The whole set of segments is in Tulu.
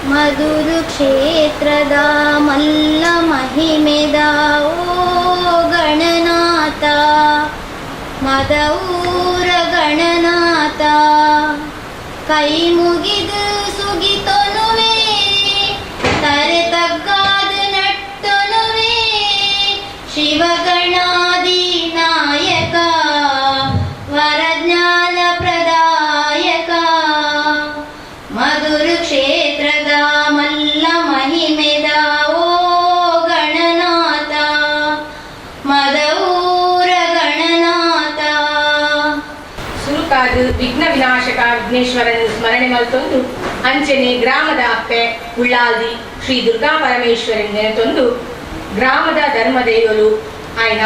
ಮಧುರು ಕ್ಷೇತ್ರದ ಮಲ್ಲ ಮಹಿಮೆದ ಓ ಗಣನಾಥ, ಮದಊರ ಗಣನಾಥ, ಕೈ ಮುಗಿದು ಸುಗಿತೊನುವೆ, ತರೆ ತಗ್ಗಾದ ನಟ್ಟೊನುವೆ, ಶಿವಗಣಾದಿ ನಾಯಕ, ವರಜ್ಞಾನ ಪ್ರದಾಯಕ, ಮಧುರು ಕ್ಷೇತ್ರದ ಮಲ್ಲ ಮಹಿಮೆದ ಓ ಗಣನಾಥ, ಮದಊರ ಗಣನಾಥ. ಸುರುಕಾದು ವಿಘ್ನ ವಿನಾಶಕ ವಿಘ್ನೇಶ್ವರನ ಸ್ಮರಣೆ ಮಲ್ತೊಂದು ಅಂಚನೆ ಗ್ರಾಮದ ಅಪ್ಪೆ ಉಳ್ಳಾಲ್ದಿ ಶ್ರೀ ದುರ್ಗಾ ಪರಮೇಶ್ವರನ್ ನೆನೆತೊಂದು ಗ್ರಾಮದ ಧರ್ಮ ದೇವಲು ಆಯ್ನ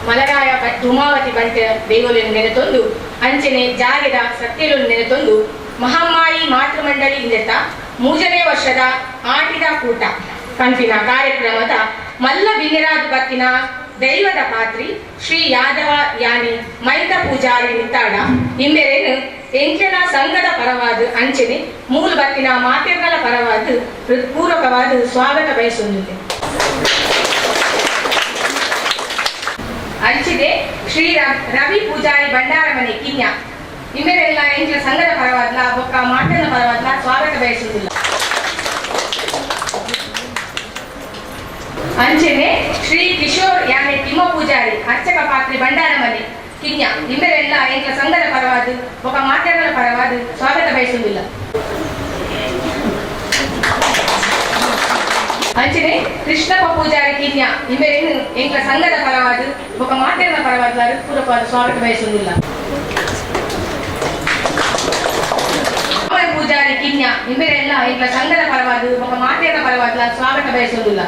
ಮಲರಾಯ ಧೂಮಾವತಿ ಬಂಟ ದೇವಲನ್ನು ನೆನೆತೊಂದು ಅಂಚನೆ ಜಾಗೆದ ಸತ್ಯಲು ನೆನೆತೊಂದು ಮಹಾಮಾಯಿ ಮಾತೃಮಂಡಳಿ ಇಂದೆತ್ತ ಮೂಜನೇ ವರ್ಷದ ಆಟಿದ ಕೂಟ ಪನ್ಪಿನ ಕಾರ್ಯಕ್ರಮದ ಮಲ್ಲ ಬಿನ್ನಿರಾಜ್ ಬತ್ತಿನ ದೈವದ ಪಾತ್ರಿ ಶ್ರೀ ಯಾದವ ಯಾನಿ ಮೈತ ಪೂಜಾರಿ ನಿತ್ತಾಡ ಇಂಬೆರೇನು ಎಂಕ್ಲೆನ ಸಂಘದ ಪರವಾದ ಅಂಚನೆ ಮೂಲ ಬತ್ತಿನ ಮಾತೆರ್ನಲ ಪರವಾದ ಹೃತ್ಪೂರ್ವಕವಾದ ಸ್ವಾಗತ ಬಯಸುತ್ತಿದೆ. ಅಂಚಿದೆ ಶ್ರೀ ರವಿ ಪೂಜಾರಿ ಭಂಡಾರಮನೆ ಕಿನ್ಯಾ ಇಂಬೆರೆಲ್ಲ ಎಂಕ್ಲ ಸಂಘದ ಪರವಾದ್ಲ ಬೊಕ್ಕ ಮಾಟನ ಪರವಾದ್ಲ ಸ್ವಾಗತ ಬಯಸುವುದಿಲ್ಲ. ಅಂಚನೆ ಶ್ರೀ ಕಿಶೋರ್ ಯಾನೆ ತಿಮ್ಮ ಪೂಜಾರಿ ಅರ್ಚಕ ಪಾತ್ರಿ ಭಂಡಾರಮನೆ ಕಿನ್ಯಾ ಇಂಬೆರೆಲ್ಲ ಎಂಕ್ಲ ಸಂಘದ ಪರವಾದ ಬೊಕ್ಕ ಮಾತೆರ್ನಲ ಪರವಾದ ಸ್ವಾಗತ ಬಯಸುವುದಿಲ್ಲ. ಅಂಚನೆ ಕೃಷ್ಣಪ್ಪ ಪೂಜಾರಿ ಕಿನ್ಯಾ ಇಂಬೆರೇನು ಎಂಕ್ಲ ಸಂಘದ ಪರವಾದ ಬೊಕ್ಕ ಮಾತೆರ್ನ ಪರವಾದ ಪೂರಕವಾದ ಸ್ವಾಗತ ಬಯಸುವುದಿಲ್ಲ. ಪೂಜಾರಿ ಕಿನ್ಯಾ ಇಂಬೆರೆಲ್ಲ ಎಂಕ್ಲ ಸಂಘದ ಪರವಾದ ಬೊಕ್ಕ ಮಾತೆರ್ನ ಪರವಾದ ಸ್ವಾಗತ ಬಯಸುವುದಿಲ್ಲ.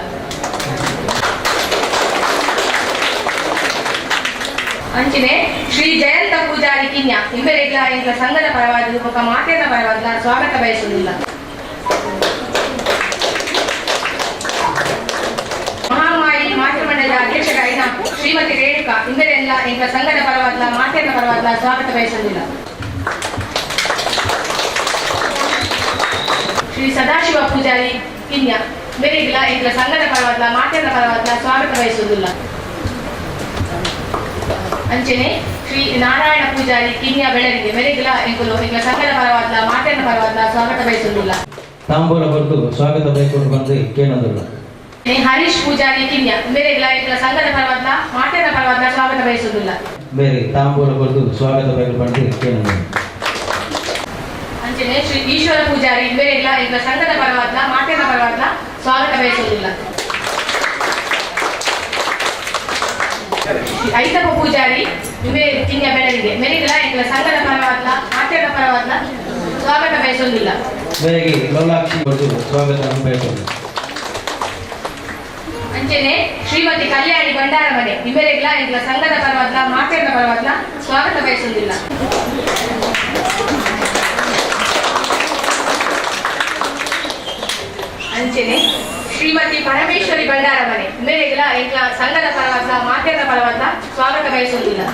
ಅಂಚನೆ ಶ್ರೀ ಜಯಂತ ಪೂಜಾರಿ ಕಿನ್ಯಾ ಇಂಬೆರೆಗ್ಲ ಎಂಕ್ಲ ಸಂಘದ ಪರವಾದ ಬೊಕ್ಕ ಮಾತೆರ್ನ ಪರವಾದ ಸ್ವಾಗತ ಬಯಸುವುದಿಲ್ಲ. ಮಹಾಮಾಯಿ ಮಾತೃಮಂಡಲದ ಅಧ್ಯಕ್ಷರಾಯಿನ ಶ್ರೀಮತಿ ರೇಣುಕಾ ಇಂಬೆರೆಲ್ಲ ಎಂಕ್ಲ ಸಂಘದ ಪರವಾದ ಮಾತೆರ್ನ ಪರವಾದ ಸ್ವಾಗತ ಬಯಸುವುದಿಲ್ಲ. ಶ್ರೀ ಸದಾಶಿವ ಪೂಜಾರಿ ಕಿನ್ಯಾ ಮೇರೆಗಿಲ ಎಂಕ್ಲ ಸಂಘದ ಪರವಾದ ಮಾತೆರ್ನ ಪರವಾದ ಸ್ವಾಗತ ಬಯಸುವುದಿಲ್ಲ. ಅಂಚನೆ ಶ್ರೀ ನಾರಾಯಣ ಪೂಜಾರಿ ಕಿನ್ಯಾ ಬೆಳರಿಗೆ ಮೆರೆಗಿಲ ಎಂಕುಲು ಎಂಕ್ಲ ಸಂಘದ ಪರವಾದ ಮಾತೆರ್ನ ಪರವಾದ ಸ್ವಾಗತ ಬಯಸುವುದಿಲ್ಲ. ತಾಂಬೂಲ ಕೊರತು ಸ್ವಾಗತ ಬಯಕೊಂಡು ಬಂದು ಕೇಳೋದಿಲ್ಲ. ಹರೀಶ್ ಪೂಜಾರಿ ಕಿನ್ಯಾ ಮೇರೆಗಿಲ ಎಂಕ್ಲ ಸಂಘದ ಪರವಾದ ಮಾತೆರ್ನ ಪರವಾದ ಸ್ವಾಗತ ಬಯಸುವುದಿಲ್ಲ. ಬೇರೆ ತಾಂಬೂಲ ಕೊರತು ಸ್ವಾಗತ ಬಯಕೊಂಡು ಬಂದು ಕೇಳೋದಿಲ್ಲ. ಅಂಚನೆ ಶ್ರೀ ಈಶ್ವರ ಪೂಜಾರಿ ಮೇರೆಗಿಲ ಎಂಕ್ಲ ಸಂಘದ ಪರವಾದ ಮಾತೆರ್ನ ಪರವಾದ ಸ್ವಾಗತ ಬಯಸುವುದಿಲ್ಲ. ಐತಪ್ಪ ಪೂಜಾರಿ ಕಿನ್ಯಾ ಬೆಳರಿಗೆ ಮೆರೆಗಿಲ ಎಂಕ್ಲ ಸಂಘದ ಪರವಾದ ಮಾತೆರ್ನ ಪರವಾದ ಸ್ವಾಗತ ಬಯಸುವುದಿಲ್ಲ. ಬೇರೆಗೆ ಲೋಲಾಕ್ಷಿ ಕೊರತು ಸ್ವಾಗತ ಬಯಸೋದು. ಅಂಚನೆ ಶ್ರೀಮತಿ ಕಲ್ಯಾಣಿ ಭಂಡಾರ ಮನೆ ಇಂಬೆರೆಗ್ಲ ಎಂಕ್ಲ ಸಂಘದ ಪರವಾದ ಮಾತೆರ್ನ ಪರವಾದ ಸ್ವಾಗತ ಬಯಸುವುದಿಲ್ಲ. ಅಂಚನೆ ಶ್ರೀಮತಿ ಪರಮೇಶ್ವರಿ ಭಂಡಾರ ಮನೆ ಇಂಬೆರೆಗ್ಲ ಎಂಕ್ಲ ಸಂಘದ ಪರವಾದ ಮಾತೆರ್ನ ಪರವಾದ ಸ್ವಾಗತ ಬಯಸುವುದಿಲ್ಲ.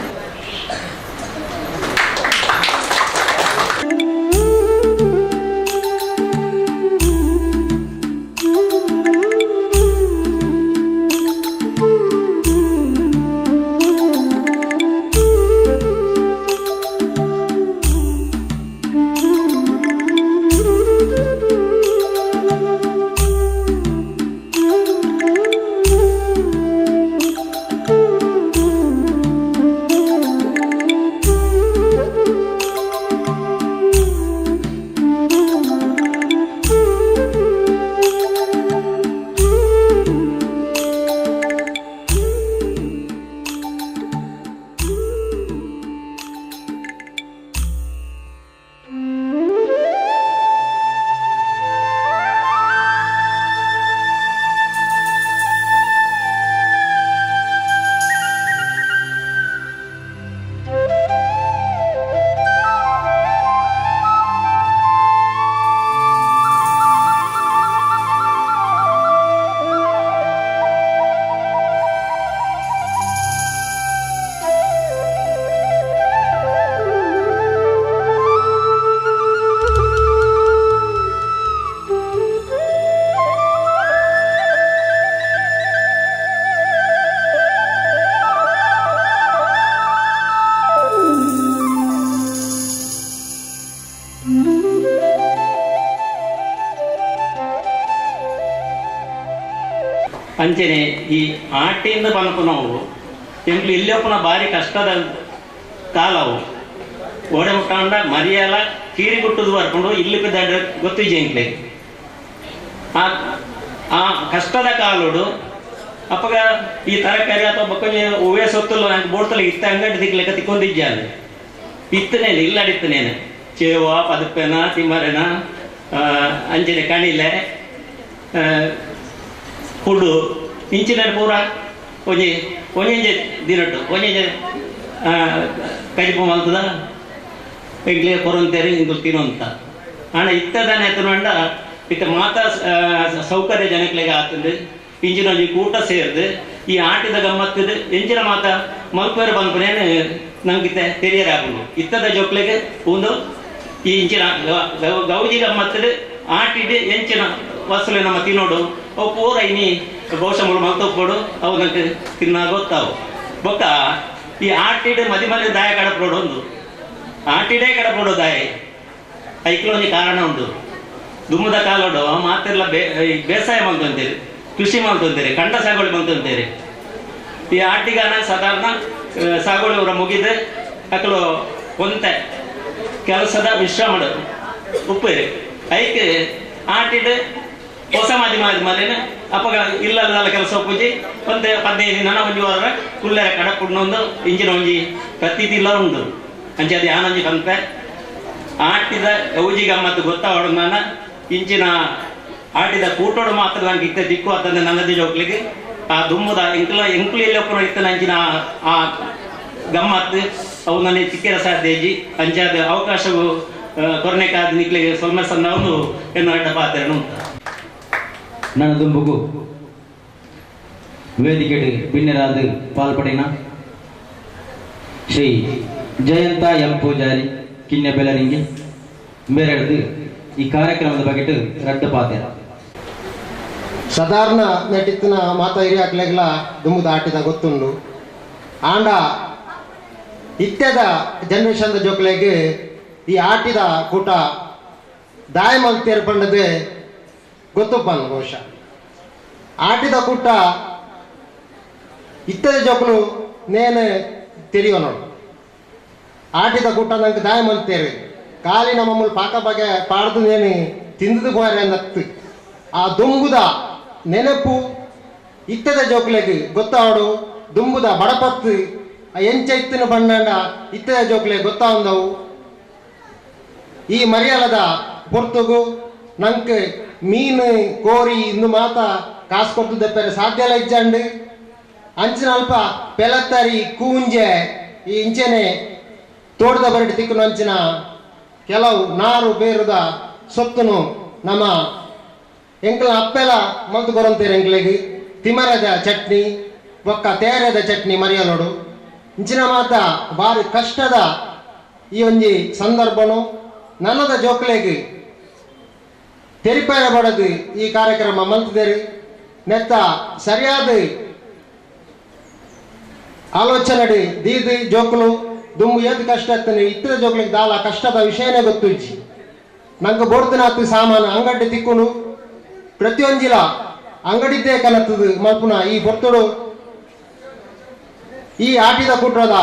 ಅಂಚನೆ ಈ ಆಟಿಯಿಂದ ಪನ್ಪುನವು ಎಂಕ್ಲು ಇಲ್ಲೊಪ್ಪನ ಭಾರಿ ಕಷ್ಟದ ಕಾಲವು ಓಡೆ ಮುಟ್ಟಾಂಡ ಮರಿಯಲ ಕೀರಿ ಗುಟ್ಟುದು ಬರ್ಕೊಂಡು ಇಲ್ಲಿ ಪಿದಾಡ ಗೊತ್ತಿಜ್ಜಿ ಎಂಕ್ಲೆ ಆ ಆ ಕಷ್ಟದ ಕಾಲುಡು ಅಪ್ಪಗ ಈ ತರಕಾರಿ ಅಥವಾ ಬೊಕ್ಕೊಂಜಿ ಹೂವೇ ಸೊತ್ತಲ್ಲ ನಂಗೆ ಬೋಡ್ತಲ್ಲ ಇತ್ತ ಅಂಗಡಿ ತಿಕ್ಲೆಕ್ಕ ತಿಕ್ಕೊಂದಿಜ್ಜಾನು ಇತ್ತನೇನು ಇಲ್ಲಾಡಿತ್ತನೇನು ಚೇವ ಪದಪ್ಪೆನ ತಿಮ್ಮರೆನ ಅಂಜನೆ ಕಣಿಲೆ ಕುಡು ಇಂಚಿನ ಪೂರ ಒಂಜಿ ಒಂಜೊಂಜಿ ದಿನಟ್ಟು ಒಂಜೊಂಜಿ ಕಜಿಪು ಮಲ್ತದ ಎಂಕ್ಲೆ ಕೊರೊಂತೇರಿ ಇಂಕುಲು ತಿನ್ನೊಂತ ಆಂಡ ಇತ್ತದಾನೆ ಎತ್ತುಂಡ ಇತ್ತ ಮಾತಾ ಸೌಕರ್ಯ ಜನಕ್ಲೆಗ್ ಆತಂದು ಇಂಚಿನ ಒಂಜಿ ಕೂಟ ಸೇರ್ದು ಈ ಆಟಿದ ಗಮ್ಮತ್ತಿದ್ ಎಂಚಿನ ಮಾತ ಮಲ್ಪೇರು ಪನ್ಪುನೇನು ನಂಗಿತ್ತೆ ತೆರಿಯರೆ ಆಪುಂಡು ಇತ್ತದ ಜೋಕ್ಲೆಗ್ ಉಂದು ಈ ಇಂಚಿನ ಗೌಜಿ ಗಮ್ಮತ್ತಿದ್ ಆಟಿಡ್ ಎಂಚಿನ ವಸ್ತುಲೆ ನಮ್ಮ ತಿನ್ನೋಡು ಅವು ಪೂರ ಇನಿ ಬಹುಶಃ ಮುಳು ಮಲ್ತೊಪ್ಪೋಡು ಅವು ನಂಗೆ ತಿನ್ನ ಗೊತ್ತಾವು ಬೊಕ್ಕ ಈ ಆಟಿಡ್ ಮದಿ ಮದಿ ದಾಯ ಕಡಪೋಡು ಒಂದು ಆಟಿಡೇ ಕಡಪೋಡು ದಾಯ ಐಕ್ಲ ಒಂಜಿ ಕಾರಣ ಉಂಟು ದುಮ್ಮದ ಕಾಲೋಡು ಮಾತೆಲ್ಲ ಬೇಸಾಯ ಮಲ್ತೊಂತೀರಿ ಕೃಷಿ ಮಲ್ತೊಂತೀರಿ ಕಂಡ ಸಾಗುವಳಿ ಮಲ್ತೊಂತೀರಿ ಈ ಆಟಿಗಾನ ಸಾಧಾರಣ ಸಾಗುವಳಿ ಅವರ ಮುಗಿದು ಅಕಲು ಒಂತೆ ಕೆಲಸದ ವಿಶ್ರಾಮ ಉಪ್ಪೇರಿ ಐಕ್ ಆಟಿಡ್ ಹೊಸ ಮಾದಿ ಮಾದಿ ಮಲೇನ ಅಪ್ಪಗ ಇಲ್ಲಲ್ಲ ಕೆಲಸ ಒಪ್ಪುಜಿ ಒಂದು 15 ದಿನ ಒಂಜಿ ವಾರ ಕುಲ್ಲೆರ ಕಡಪುಡ್ನೊಂದು ಇಂಜಿನ ಒಂಜಿ ಪ್ರತೀತಿ ಇಲ್ಲ ಉಂಡು ಅಂಚೆ ಅದು ಯಾನೊಂಜಿ ಪನ್ಪೆ ಆಟಿದ ಗೌಜಿ ಗಮ್ಮತ್ತು ಗೊತ್ತಾವಡು ನಾನ ಇಂಚಿನ ಆಟಿದ ಕೂಟೋಡು ಮಾತ್ರ ನಂಗೆ ಇತ್ತ ದಿಕ್ಕು ಅಂತಂದ್ರೆ ನನ್ನದಿ ಜೋಕ್ಲಿಗೆ ಆ ದುಮ್ಮದ ಎಂಕ್ಲ ಎಂಕ್ಲು ಇಲ್ಲಿ ಒಪ್ಪನ ಇತ್ತ ನಂಚಿನ ಆ ಗಮ್ಮತ್ತು ಅವು ನನಗೆ ಚಿಕ್ಕಿರ ಸಾಧ್ಯ ಇಜ್ಜಿ ಅಂಚಾದ ಅವಕಾಶವು ಕೊರನೆಕಾದ ನಿಕ್ಲಿಗೆ ಸೊಲ್ಮೆ ಸಣ್ಣವನು ಎನ್ನು ಅಡ್ಡ ಪಾತ್ರೆನು ನನ್ನ ದುಂಬುಗು ವೇದಿಕೆಡು ಬಿನ್ನೆರಾದ ಪಾಲ್ಪಡಿನ ಶ್ರೀ ಜಯಂತ ಎಂ ಪೂಜಾರಿ ಕಿನ್ಯ ಬೆಲರಿಂಗಿ ಮೇರೆಡ್ದು ಈ ಕಾರ್ಯಕ್ರಮದ ಬಗೆಟ್ ರಡ್ಡು ಪಾತೆ ಸಾಧಾರಣ ನೆಟ್ಟಿತ್ತಿನ ಮಾತಾ ಹಿರಿಯಾಕ್ಲೆಗ್ಲ ದುಂಬುದ ಆಟಿದ ಗೊತ್ತುಂಡು ಆಂಡ ಇತ್ಯದ ಜನರೇಷನ್ದ ಜೋಕ್ಲೆಗ್ ಈ ಆಟಿದ ಕೂಟ ದಾಯ ಮಲ್ತೇರ್ ಪಂಡದೆ ಗೊತ್ತುಪ್ಪನು ಬಹುಶಃ ಆಟಿದ ಕೂಟ ಇತ್ತದ ಜೋಕುಲು ನೇನು ತೆರಿಯೋ ನೋಡು ಆಟಿದ ಕೂಟ ನಂಗೆ ದಾಯ ಮಲ್ತೇರು ಕಾಲಿ ನಮ್ಮ ಪಾಕ ಬಗೆ ಪಾಡ್ದು ನೇನು ತಿಂದದು ಪೋರೆ ನತ್ತು ಆ ದುಂಬುದ ನೆನಪು ಇತ್ತದ ಜೋಕ್ಲೆಗ್ ಗೊತ್ತಾವಡು ದುಂಬುದ ಬಡಪತ್ತು ಆ ಎಂಚ ಇತ್ತಿನ ಬಣ್ಣಂಡ ಇತ್ತದ ಜೋಕ್ಲೆಗ್ ಗೊತ್ತಾವಂದವು ಈ ಮರಿಯಾಲದ ಪೊರ್ತುಗು ನಂಗೆ ಮೀನು ಕೋರಿ ಇಂದು ಮಾತ ಕಾಸು ಕೊಟ್ಟು ದೆಪ್ಪರೆ ಸಾಧ್ಯ ಇಲ್ಲ ಇಜ್ಜಂಡು ಅಂಚಿನ ಅಲ್ಪ ಪೆಲತ್ತರಿ ಕೂಂಜೆ ಈ ಇಂಚೆನೆ ತೋಟದ ಬರಡಿ ತಿಕ್ಕುನ ಅಂಚಿನ ಕೆಲವು ನಾರು ಬೇರುದ ಸೊತ್ತುನು ನಮ್ಮ ಎಂಕ್ಲ ಅಪ್ಪೆಲ ಮಲ್ತು ಕೊರಂತೀರಿ ಎಂಕ್ಲೆಗ್ ತಿಮರದ ಚಟ್ನಿ ಬೊಕ್ಕ ತೇರದ ಚಟ್ನಿ ಮರಿಯಲೋಡು ಇಂಚಿನ ಮಾತ ಭಾರಿ ಕಷ್ಟದ ಈ ಒಂಜಿ ಸಂದರ್ಭನು ನನ್ನದ ಜೋಕ್ಲೆಗ್ ತೆರಿಪಾಯ ಬಡದು ಈ ಕಾರ್ಯಕ್ರಮ ಮಲ್ತದೇರಿ ನೆತ್ತ ಸರಿಯಾದ ಆಲೋಚನೆ ದೀದಿ ಜೋಕುಲು ದುಂಬು ಏದು ಕಷ್ಟ ಆಗ್ತಾನೆ ಇತ್ತಿನ ಜೋಕ್ಲಿಗೆ ದಾಲ ಕಷ್ಟದ ವಿಷಯನೇ ಗೊತ್ತು ಇಜ್ಜಿ ನಂಗೆ ಬೋಡ್ತಿನಾತು ಸಾಮಾನು ಅಂಗಡಿ ತಿಕ್ಕುನು ಪ್ರತಿಯೊಂಜಿಲ ಅಂಗಡಿದ್ದೇ ಕನತ್ತದು ಮಲ್ಪುನ ಈ ಪೊರ್ತುಡು ಈ ಆಟಿದ ಕೂಟದ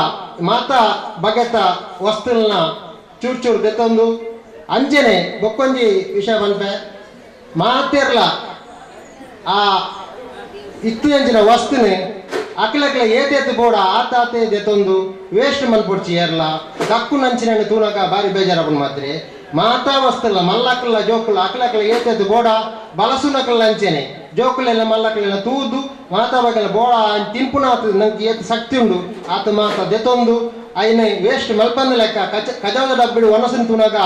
ಮಾತಾ ಬಗೆತ ವಸ್ತುಗಳನ್ನ ಚೂರು ಚೂರು ದೆತ್ತೊಂದು ಅಂಜನೆ ಬೊಕ್ಕೊಂಜಿ ವಿಷಯ ಪನ್ಪೆ ಮಾತೆರ್ಲ ಆ ಇತ್ತು ಅಂಚಿನ ವಸ್ತುನೆ ಅಕ್ಲಕ್ಲ ಏತೇತು ಬೋಡ ಆತಾತೆ ದೆತ್ತೊಂದು ವೇಸ್ಟ್ ಮಲ್ಪೊಡ್ಚಿ ಏರ್ಲ ದಕ್ಕು ನಂಚಿನ ತೂನಕ ಬಾರಿ ಬೇಜಾರಪುಂಡು ಮಾತ್ರ ಮಾತಾ ವಸ್ತುಲ ಮಲ್ಲಕ್ಲ ಜೋಕುಲ ಅಕ್ಲಕ್ಲ ಏತೇತು ಬೋಡ ಬಲಸುನಕ್ಲ ಅಂಚೆನೆ ಜೋಕುಲೆಲ್ಲ ಮಲ್ಲಕ್ಲೆಲ್ಲ ತೂದು ಮಾತಾ ಬಗೆಲ್ಲ ಬೋಡ ತಿನ್ಪುನಾತು ನಂಗೆ ಏತು ಶಕ್ತಿ ಉಂಡು ಆತ ಮಾತ ದೆತ್ತೊಂದು ಐನ ವೇಸ್ಟ್ ಮಲ್ಪಂದ ಲೆಕ್ಕ ಕಜಾವದ ಡಬ್ಬಿಡು ಒಣಸಿನ ತೂನಾಗ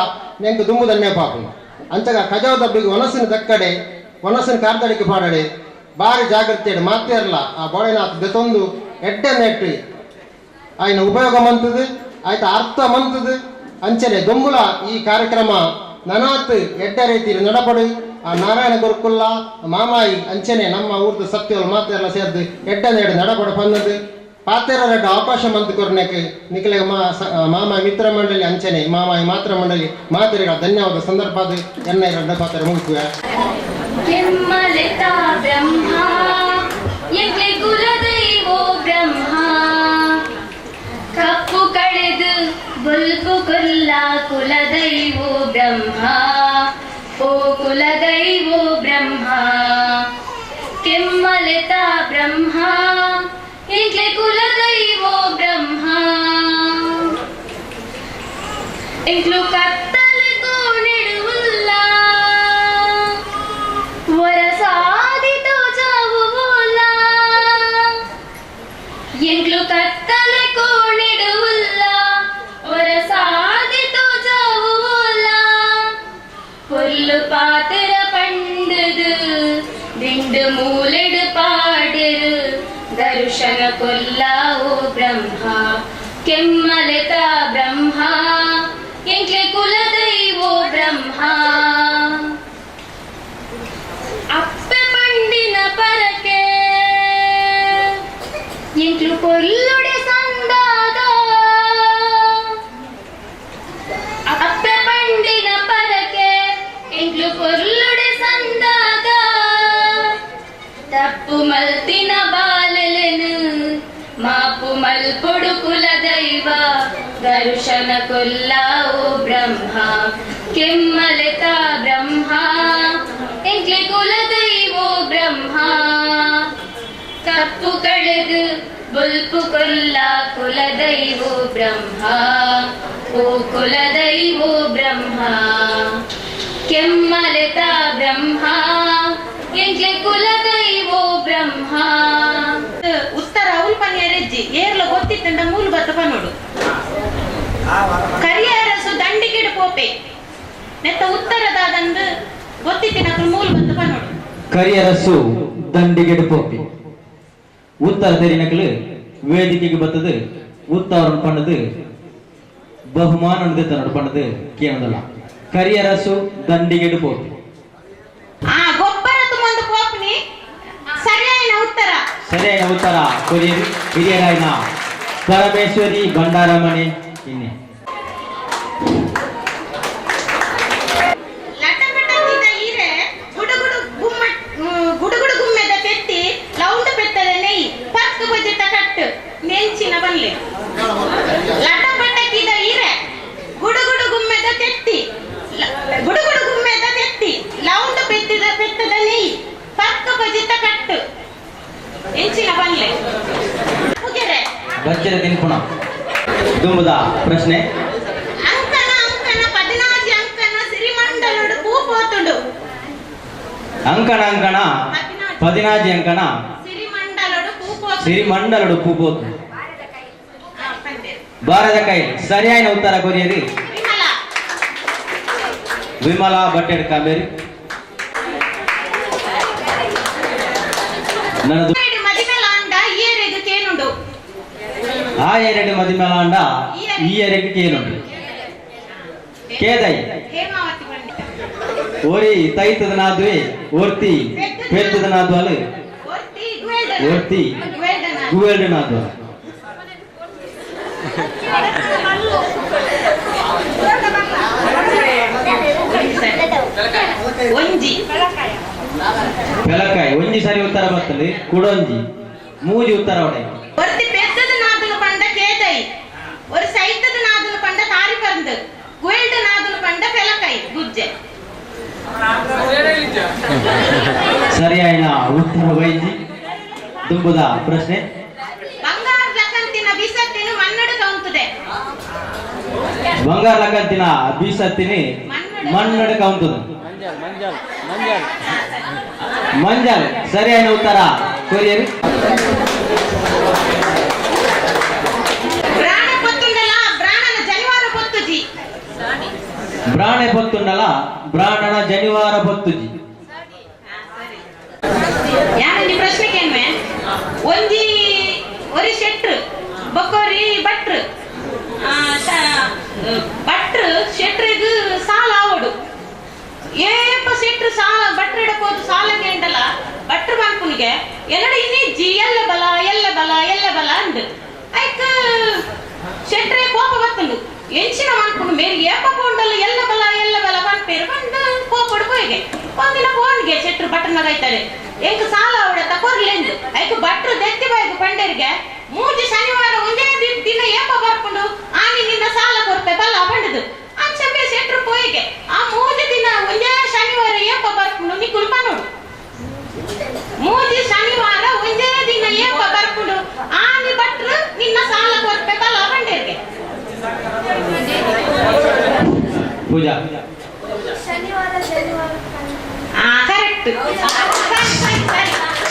ನೆಂಕ್ ದುಂಬುದನ್ನೇ ಪಾಪುಂಡು ಅಂಚಗ ಕಜಾವ ಡಬ್ಬಿಗೆ ಒಣಸಿನ ದಕ್ಕಡೆ ಒಣಸಿನ ಕಾರ್ದಡಿಕೆ ಪಾಡಡೆ ಬಾರಿ ಜಾಗ್ರತೆ ಮಾತೇ ಇರಲ್ಲ ಆ ಬೋಳೆನಾಥ ದೆತ್ತೊಂದು ಎಡ್ಡೆ ನೆಟ್ಟು ಆಯ್ನ ಉಪಯೋಗ ಮಂತದು ಆಯ್ತು ಅರ್ಥ ಮಂತದು ಅಂಚನೆ ದೊಂಬುಲ ಈ ಕಾರ್ಯಕ್ರಮ ನನಾತ್ ಎಡ್ಡೆ ರೀತಿ ನಡಪಡು ಆ ನಾರಾಯಣ ಗುರುಕುಲ್ಲ ಮಾಮಾಯಿ ಅಂಚನೆ ನಮ್ಮ ಊರ್ದ ಸತ್ಯವರು ಮಾತೆಲ್ಲ ಸೇರ್ದು ಎಡ್ಡೆ ನೆಡು ನಡಪಡು ಪನ್ನದು ಪಾತೆರ ರೆಡ್ಡ ಅವಕಾಶ ಮಂತ್ ಕೊರ್ನೆಕ್ ನಿಖಿಲ ಮಾಮ ಮಿತ್ರ ಮಂಡಳಿ ಅಂಚನೆ ಮಾಮಾಯಿ ಮಾತ್ರ ಮಂಡಳಿ ಮಾತೆರಿಗ ಧನ್ಯವಾದ ಸಂದರ್ಭ ಅದು ಎನ್ನ ರಡ್ಡ ಪಾತ್ರ ಮುಗಿಸುವೆ. ಕೆಮ್ಮಲಿತ ಬ್ರಹ್ಮ. ಎಂಕ್ಲೆ ಕುಲದೈವೋ ಬ್ರಹ್ಮ ಕಪ್ಪು ಕಳೆದು ಬೊಲ್ಪು ಕೊಲ್ಲ ಕುಲದೈವೋ ಬ್ರಹ್ಮ ಓ ಕುಲದೈವೋ ಬ್ರಹ್ಮ ಕೆಮ್ಮಲೆತ ಬ್ರಹ್ಮ ಎಂಕ್ಲೆ ಕುಲದೈವೋ ಬ್ರಹ್ಮ ಎಂಕ್ಲು ಕತ್ತಲೆ ಕೋಣೆಡುವುಲ್ಲ ವರಸಾದಿತೋ ಜಾವುವುಲ್ಲ ಎಂಕ್ಲು ಕತ್ತಲೆ ಕೋಣೆಡುವುಲ್ಲ ವರಸಾದಿತೋ ಜಾವುವುಲ್ಲ ಕೊಲ್ಲು ಪಾತ್ರ ಪಂಡದು ದಿಂಡು ಮೂಲೆಡು ಪಾಡರು ದರ್ಶನ ಕೊಲ್ಲಾವು ಬ್ರಹ್ಮ ಕೆಮ್ಮಲೆತ ಬ್ರಹ್ಮ ಎಂಕ್ಲೆ ಕುಲದೈವೋ ಬ್ರಹ್ಮ ಅಪ್ಪೆ ಪಂಡಿನ ಪರಕೆ ಎಂಕ್ಲು ಕೊಲ್ಲುಡೆ ಸಂದಾದ ಅಪ್ಪೆ ಪಂಡಿನ ಪರಕೆ ಎಂಕ್ಲು ಕೊಲ್ಲುಡೆ ಸಂದಾದ ತಪ್ಪು ಮಲ್ತಿನ ಬಾಲೆಲೆನು ಮಾಪು ಮಲ್ಪೊಡು ಕುಲದೈವ ದರ್ಶನ ಕೊಲ್ಲಾವು ಬ್ರಹ್ಮ ಕೆಮ್ಮಲೆತ ಬ್ರಹ್ಮ ಎಂಕ್ಲೆ ಕುಲದೈವೋ ಬ್ರಹ್ಮ ಕಪ್ಪು ಕಳೆದು ಬೊಲ್ಪು ಕೊಲ್ಲ ಕುಲದೈವೋ ಬ್ರಹ್ಮ ಓ ಕುಲದೈವೋ ಬ್ರಹ್ಮ ಕೆಮ್ಮಲೆತ ಬ್ರಹ್ಮ ಎಂಕ್ಲೆ ಕುಲದೈವೋ ಬ್ರಹ್ಮ. ಉತ್ತರ ಅವಲ್ ಪನ್ಯರೆಜ್ಜಿ ಏರ್ಲ ಗೊತ್ತಿತ್ತಂಡ ಮೂಲು ಬತ್ತ ಪನೋಡು ಕರಿಯರಸು ದಂಡಿಗೆಡು ಪೋಪೆ ನೆತ್ತ ಉತ್ತರದಾದಂದು ಗೊತ್ತಿತ್ತಿನಕುಲು ಮೂಲು ಬತ್ತ ಪನೋಡು ಕರಿಯರಸು ದಂಡಿಗೆಡು ಪೋಪೆ ಉತ್ತರ ತೆರಿನಕಲು ವೇದಿಕೆಗೆ ಬತ್ತದು ಉತ್ತರ ಪಣ್ಣದು ಬಹುಮಾನ ತನ್ನೋಡು ಪಣ್ಣದು ಕೇಳದಲ್ಲ ಕರಿಯರಸು ದಂಡಿಗೆಡು ಪೋಪೆ. ಆ ಗೊಬ್ಬರ ತುಂಬೊಂದು ಪೋಪನಿ ಸರಿಯಾದ ಉತ್ತರ. ಸರಿಯಾದ ಉತ್ತರ ಕೊರಿಯರು ಹಿರಿಯರಾಯನ ಪರಮೇಶ್ವರಿ ಭಂಡಾರಮಣಿ ಇನ್ನೆ ಲಟಪಟದಿದ ಈರೆ ಗುಡುಗುಡು ಗುಮ್ಮ ಗುಡುಗುಡು ಗುಮ್ಮೆದ ತೆತ್ತಿ ಲೌಂಡ ಪೆತ್ತದ ನೆಯ್ ಪಕ್ಕು ಬಜೆತ ಕಟ್ಟು ನೆಂಚಿನ ಬಲ್ಲೆ. ಲಟಪಟಕಿದ ಈರೆ ಗುಡುಗುಡು ಗುಮ್ಮೆದ ತೆತ್ತಿ ಗುಡುಗುಡು ಗುಮ್ಮೆದ ತೆತ್ತಿ ಲೌಂಡ ಪೆತ್ತಿದ ಪೆತ್ತದ ನೆಯ್ ಪಕ್ಕು ಬಜೆತ ಕಟ್ಟು ಎಂಚಿನ ಬಲ್ಲೆ ಮುಗೆರೆ ಬಚ್ಚರ ತಿನ್ಪುಣ ದುಂಬುದ ಪ್ರಶ್ನೆ. ಅಂಕನ ಅಂಕನ ಪದಿನಾಜಿ ಅಂಕನ ಸಿರಿಮಂಡಲೋಡು ಪೂ ಪೋತುಂಡು. ಅಂಕಣ ಅಂಕಣ ಪದಿನಾಜಿ ಅಂಕಣ ಸಿರಿಮಂಡಲೋಡು ಪೂ ಪೋತು ಸಿರಿಮಂಡಲೋಡು ಪೂ ಪೋತು ಭಾರತ ಕೈ. ಸರಿಯಾದ ಉತ್ತರ ಕೊರಿಯರಿ ವಿಮಲಾ. ವಿಮಲಾ ಬಟ್ಟೆಡ್ ಕಾಬೇರಿ. ನನ್ನದು ಮದಿಮೆಲಾಂಡ ಈಯರೆಗ್ ಕೇನುಂಡು. ಆ ಎರಡು ಮದಿಮೆಲಾಂಡ ಈಯರೆಗ್ ಕೇನುಂಡು ಕೇದೈ ಹೇಮಾವತಿ ಪಂಡಿತ ಓರಿ ತೈತದ ನಾದ್ವೆ ಓರ್ತಿ ಪೆತ್ತದ ನಾದ್ವಾಲು ಓರ್ತಿ ಗುವೆಲ್ಡ ನಾದ್ವಾಲು. ಒಂಜಿ ಪೆಲಕಾಯಿ ಒಂಜಿ ಸರಿ ಉತ್ತರ ಬರ್ತದೆ ಕುಡೊಂಜಿ ಮೂಜಿ ಉತ್ತರ ಒಡೆ. ಒರ್ತಿ ಪೆತ್ತದ ನಾದನು ಪಂಡ ಕೇದೈ ஒரு ಸೈತದ ನಾದನು ಪಂಡ ತಾರಿ ಪಂದು ಗುವೆಲ್ಡ ನಾದನು ಪಂಡ ಪೆಲಕಾಯಿ ಗುಜ್ಜೆ. ಸರಿಯಾದ ಉತ್ತರ ವೈಜಿ. ದುಂಬುದ ಪ್ರಶ್ನೆ. ಬಂಗಾರ ಲಕಂತಿನ ಬೀಸತ್ತಿನ ಮನ್ನಡು ಕೌಂತದೆ. ಬಂಗಾರ ಲಕಂತಿನ ಬೀಸತ್ತಿನಿ ಮನ್ನಡು ಕೌಂತದೆ ಮಂಜಲ್. ಸರಿಯಾದ ಉತ್ತರ ಕೊರಿಯರಿ. ಬ್ರಾಣ ಪೊತ್ತುಂಡಲ ಬ್ರಾಣನ ಜನಿವಾರ ಪೊತ್ತುಜಿ. ಬ್ರಾಣೆ ಪೊತ್ತುಂಡಲ ಬ್ರಾಣನ ಜನಿವಾರ ಪೊತ್ತುಜಿ. ಯಾನಂಜಿ ಪ್ರಶ್ನೆ ಕೇನ್ವೆ ಒಂಜಿ ಒರಿ ಶೆಟ್ರು ಬೊಕ್ಕೋರಿ ಭಟ್ರು ಭಟ್ರು ಶೆಟ್ರಿಗ್ ಸಾಲ ಆವಡು ಏಪ ಶೆಟ್ರು ಸಾಲ ಭಟ್ರು ಹೋದು ಸಾಲ ಕೇಂಡಲ ಭಟ್ರು ಮನ್ಪುನಿಗೆ ಎನ್ನಡ ಇನ್ನಿಜ್ಜಿ ಎಲ್ಲ ಬಲ ಎಲ್ಲ ಬಲ ಎಲ್ಲ ಬಲ ಅಂದು ಐಕ್ ಶೆಟ್ರೆ ಕೋಪ ಬತ್ತುಂಡು ಎಂಚಿನ ಮನ್ಪುನು ಮೇರಿ ಏಪ ಪೋಂಡಲ್ಲ ಎಲ್ಲ ಬಲ ಎಲ್ಲ ಬಲ ಪನ್ಪೇರು ಬಂದು ಕೋಪಡು ಪೋಯಿಗೆ ಒಂದಿನ ಫೋನ್ಗೆ ಶೆಟ್ರು ಬಟನ್ನಾಗ ಐತಾರೆ ಎಂಕ್ ಸಾಲ ಅವಡತ್ತ ಕೊರ್ಲೆಂದು ಐಕ್ ಭಟ್ರು ದೆತ್ತಿ ಬಾಯ್ಕು ಪಂಡರಿಗೆ ಮೂಜಿ ಶನಿವಾರ ಒಂದೇ ದಿನ ಏಪ ಬರ್ಕೊಂಡು ಆನಿ ನಿನ್ನ ಸಾಲ ಕೊರ್ಪೆ ಬಲ್ಲ ಬಂಡದು ಅಂಚೆ ಶೆಟ್ರು ಪೋಯಿಗೆ ಆ ಮೂಜಿ ದಿನ ಒಂದೇ ಶನಿವಾರ ಏಪ ಬರ್ಕೊಂಡು ನಿಕ್ಕುಲು ಪನೋಡು ಮೂಜಿ ಶನಿವಾರ ಒಂದೇ ದಿನ ಏಪ ಬರ್ಕೊಂಡು ಆನಿ ಭಟ್ರು ನಿನ್ನ ಸಾಲ ಕೊರ್ಪೆ ಬಲ್ಲ ಬಂಡರಿಗೆ. ಪೂಜಾ ಕರೆಕ್ಟ್.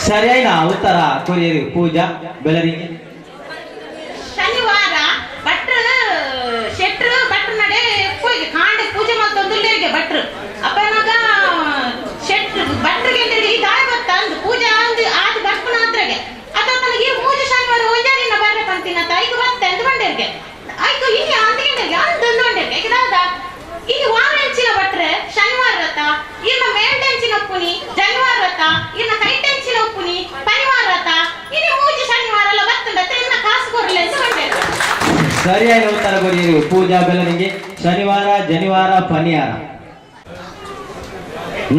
ಸರಿಯಾದ ಉತ್ತರ ಕೊರಿಯರು ಪೂಜಾ ಬೆಳರಿಗೆ. ಶನಿವಾರ ಭಟ್ರು ಶೆಟ್ರು ಭಟ್ರು ನಡೆ ಹೋಗಿ ಕಾಂಡೆ ಪೂಜೆ ಮಾಡ್ತಂದುಲ್ಲೇರಿಗೆ ಭಟ್ರು ಅಪ್ಪನಾಗ ಶೆಟ್ರು ಭಟ್ರಿಗೆ ಈ ದಾಯ ಬತ್ತ ಅಂದು ಪೂಜೆ ಅಂದು ಆದ ಬರ್ಪುನ ಹತ್ರಗೆ ಅದ ತನಗೆ ಮೂಜೆ ಶನಿವಾರ ಒಂದೇ ದಿನ ಬರ್ರೆ ಪಂತಿನ ಐಕು ಬತ್ತೆ ಅಂದು ಬಂಡೇರಿಗೆ ಐಕು ಇಲ್ಲಿ ಅಂದಿಗೆ ಅಂದು ಅಂದು ಬಂಡೇರಿಗೆ ಈಗ ದಾದ ಇಲ್ಲಿ ವಾರ ಹೆಂಚಿನ ಭಟ್ರೆ ಶನಿವಾರ ರಥ ಇನ್ನ ಮೇಲ್ಟ ಹೆಂಚಿನ ಉಪ್ಪುನಿ ಜನಿವಾರ ರಥ ಇನ್ನ ಕೈಟ ಹೆಂಚಿನ ಉಪ್ಪುನಿ ಪನಿವಾರ ರಥ ಇನ್ನು ಮೂಜೆ ಶನಿವಾರ ಎಲ್ಲ ಬತ್ತಂಡ ಇನ್ನ ಕಾಸು ಕೊರಲೆ ಅಂತ ಬಂಡೇರು. ಸರಿಯಾದ ಉತ್ತರ ಕೊರಿಯರು ಪೂಜಾ ಬೆಳರಿಗೆ. ಶನಿವಾರ ಜನಿವಾರ ಪನಿಯಾರ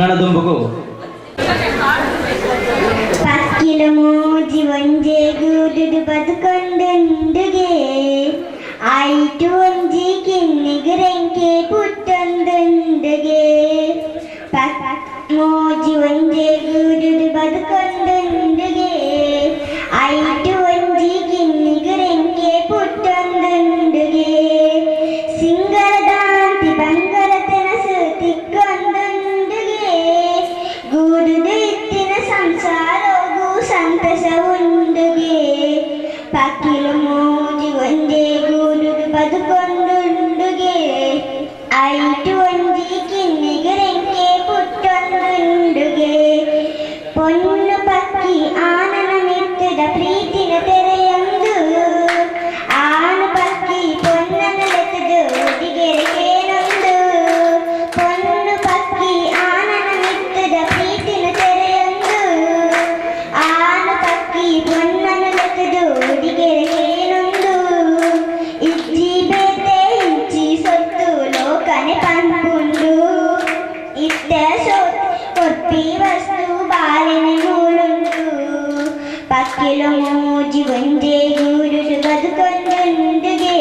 ನಣದುಂಬುಗು. ಪಕ್ಕಿಲ ಮೂಜಿ ಒಂಜೆ ಗೂಡುಡು ಬದುಕೊಂಡುಂಡುಗೆ ಆಯಿತು ಒಂಜಿ ಕಿನ್ನಿಗುರೆಂಕೆ ಪುಟ್ಟೊಂದುಂಡುಗೆ. ಮೂಜಿ ಒಂಜೆ ಗೂಡುಡು ಬದುಕೊಂಡುಂಡುಗೆ ಆಯಿತು ಒಂಜಿ ಕಿನ್ನಿಗುರೆಂಕೆ ಪುಟ್ಟೊಂದುಂಡುಗೆ. ಸಿಂಗರದಾಂತಿ ಬಂಗರ ತೆನಸು ತಿಕ್ಕೊಂದುಂಡುಗೆ ಗೂಡುದು ಇತ್ತಿನ ಸಂಸಾರಗು ಸಂತಸ ಉಂಡುಗೆ. ಪಕ್ಕಿಲು ಮೂಜಿ ಒಂಜೆ ಗೂಡುಡು ಬದುಕೊಂಡುಂಡುಗೆ ಆಯಿತು ಒಂಜಿ ಕಿನ್ನಿಗುರೆಂಕೆ ಪುಟ್ಟೊಂದುಂಡುಗೆ. ಪೊನ್ನು ಪಕ್ಕಿ ಆನನ ಮಿತ್ತದ ಪ್ರೀತಿನ ತೆರೆಯೊಂದು ಆನು ಪಕ್ಕಿ ಪೊನ್ನನ ಲೆತ್ತದು ಉದಿಗೆರೆಗೇನೊಂದು. ಪೊನ್ನು ಪಕ್ಕಿ ಆನನ ಮಿತ್ತದ ಪ್ರೀತಿನ ತೆರೆಯೊಂದು ಆನು ಪಕ್ಕಿ ಪೊನ್ನನ ಲೆತ್ತದು ಉದಿಗೆರೆಗೇನೊಂದು. ಇಜ್ಜಿ ಬೇತೆ ಇಂಚಿ ಸೊತ್ತು ಲೋಕನೆ ಪಂಪುಂಡು ಇತ್ತೆ ಸೊತ್ತು ಕೊರ್ಪಿ ವಸ್ತು ಬಾಲಿನ ಮೂಲುಂಡು. ಪಕ್ಕಿಲು ಮೂಜಿ ಒಂಜೆ ಗೂಡುಡು ಬದುಕೊಂದುಂಡುಗೆ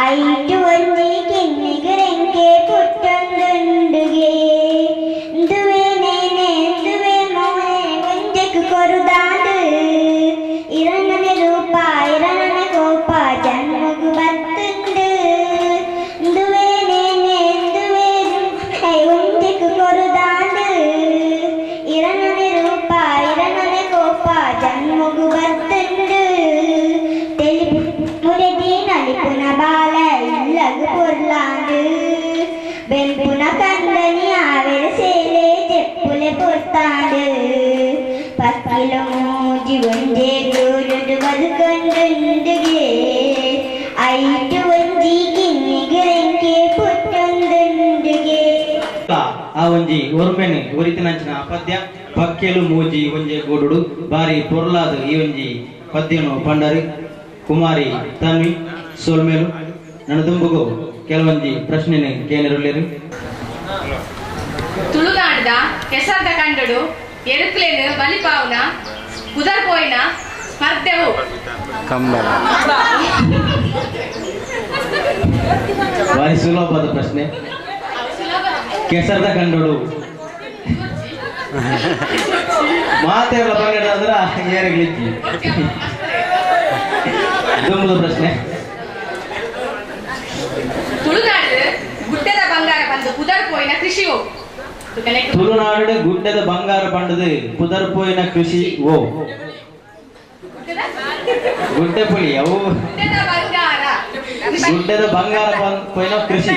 ಐಟು ಒಂಜಿ ಕಿನ್ನಿಗುರೆಂಕೆ ಪುಟ್ಟೊಂದುಂಡುಗೆ. ದುವೆ ನೇನೆ ದುವೆ ಮೋನೆ ಒಂಜೆಕು ಕೊರುದಾಂಡು ಇರನನೆ ರೂಪ ಇರನನೆ ಕೋಪ ಜನ್ಮಗು ಬತ್ತುಂಡು. ದುವೆ ನೇನೆ ದುವೆ ಒಂಜೆಕು ಕೊರುದಾಂಡು ಇರನನೆ ರೂಪ ಇರನನೆ ಕೋಪ ಜನ್ಮಗು ಬತ್ತುಂಡು. ತೆಲಿಪು ಮುರೆದಿ ನಲಿಪುನ ಬಾಲ ಇಲ್ಲಗು ಪೊರ್ಲಾಂಡು ಬೆಂಪುನ ಕಂದನಿ ಆವೆರ ಸೇಲೆ ಚೆಪ್ಪುಲೆ ಪೊರ್ತಾಂಡು. ಪಕ್ಕಿಲ ಮೂಜಿ ಒಂಜೆ ಗೂಡುಡು ಬದುಕೊಂಡುಂಡುಗೆ ಐಟು ಒಂಜಿ ಕಿನ್ನಿಗುರೆಂಕೆ ಪುಟ್ಟೊಂದುಂಡುಗೆ. ಆ ಒಂಜಿ ಒರ್ಮೆನ್ ಒರಿತಿನಂಚಿನ ಪದ್ಯ ಪಕ್ಕೆಲು ಮೂಜಿ ಒಂಜೆ ಗೂಡುಡು ಬಾರಿ ಪೊರ್ಲಾದ ಈ ಒಂಜಿ ಪದ್ಯನು ಪಂಡರಿ ಕುಮಾರಿ ತನ್ವಿ ಸೋಲ್ಮೇಲು. ನನದುಂಬುಗು ಕೆಲವೊಂಜಿ ಪ್ರಶ್ನೆನೆ ಕೇನಿರುಳ್ಳೇರು. ತುಳುನಾಡ್ದ ಕೆಸರ್ದ ಕಂಡಡು ಎರುಕ್ಲೇನು ಬಲಿಪಾವುನ ಕುದರ್ ಪೋಯಿನ ಸ್ಪರ್ಧೆವು ಕಂಬಳ. ಬಾರಿ ಸುಲಭದ ಪ್ರಶ್ನೆ. ಕೆಸರ್ದ ಕಂಡೋಡು ಮಾತೆಲ್ಲ ಪಂಗಡ ಏರಗ್ಲಿಕ್ಕಿ ದುಂಬುದ ಪ್ರಶ್ನೆ. ತುಳುನಾಡು ಗುಡ್ಡದ ಬಂಗಾರ ಬಂದು ಕುದರ್ ಪೋಯಿನ ಕೃಷಿ ಹೋಗು. ತುಳುನಾಡು ಗುಡ್ಡದ ಬಂಗಾರ ಬಂಡದು ಪುದರ್ ಪೋಯಿನ ಕೃಷಿ ಓ ಗುಡ್ಡೆ ಪುಳಿ ಅವು ಗುಡ್ಡದ ಬಂಗಾರ ಗುಡ್ಡದ ಬಂಗಾರ ಪೋಯಿನ ಕೃಷಿ.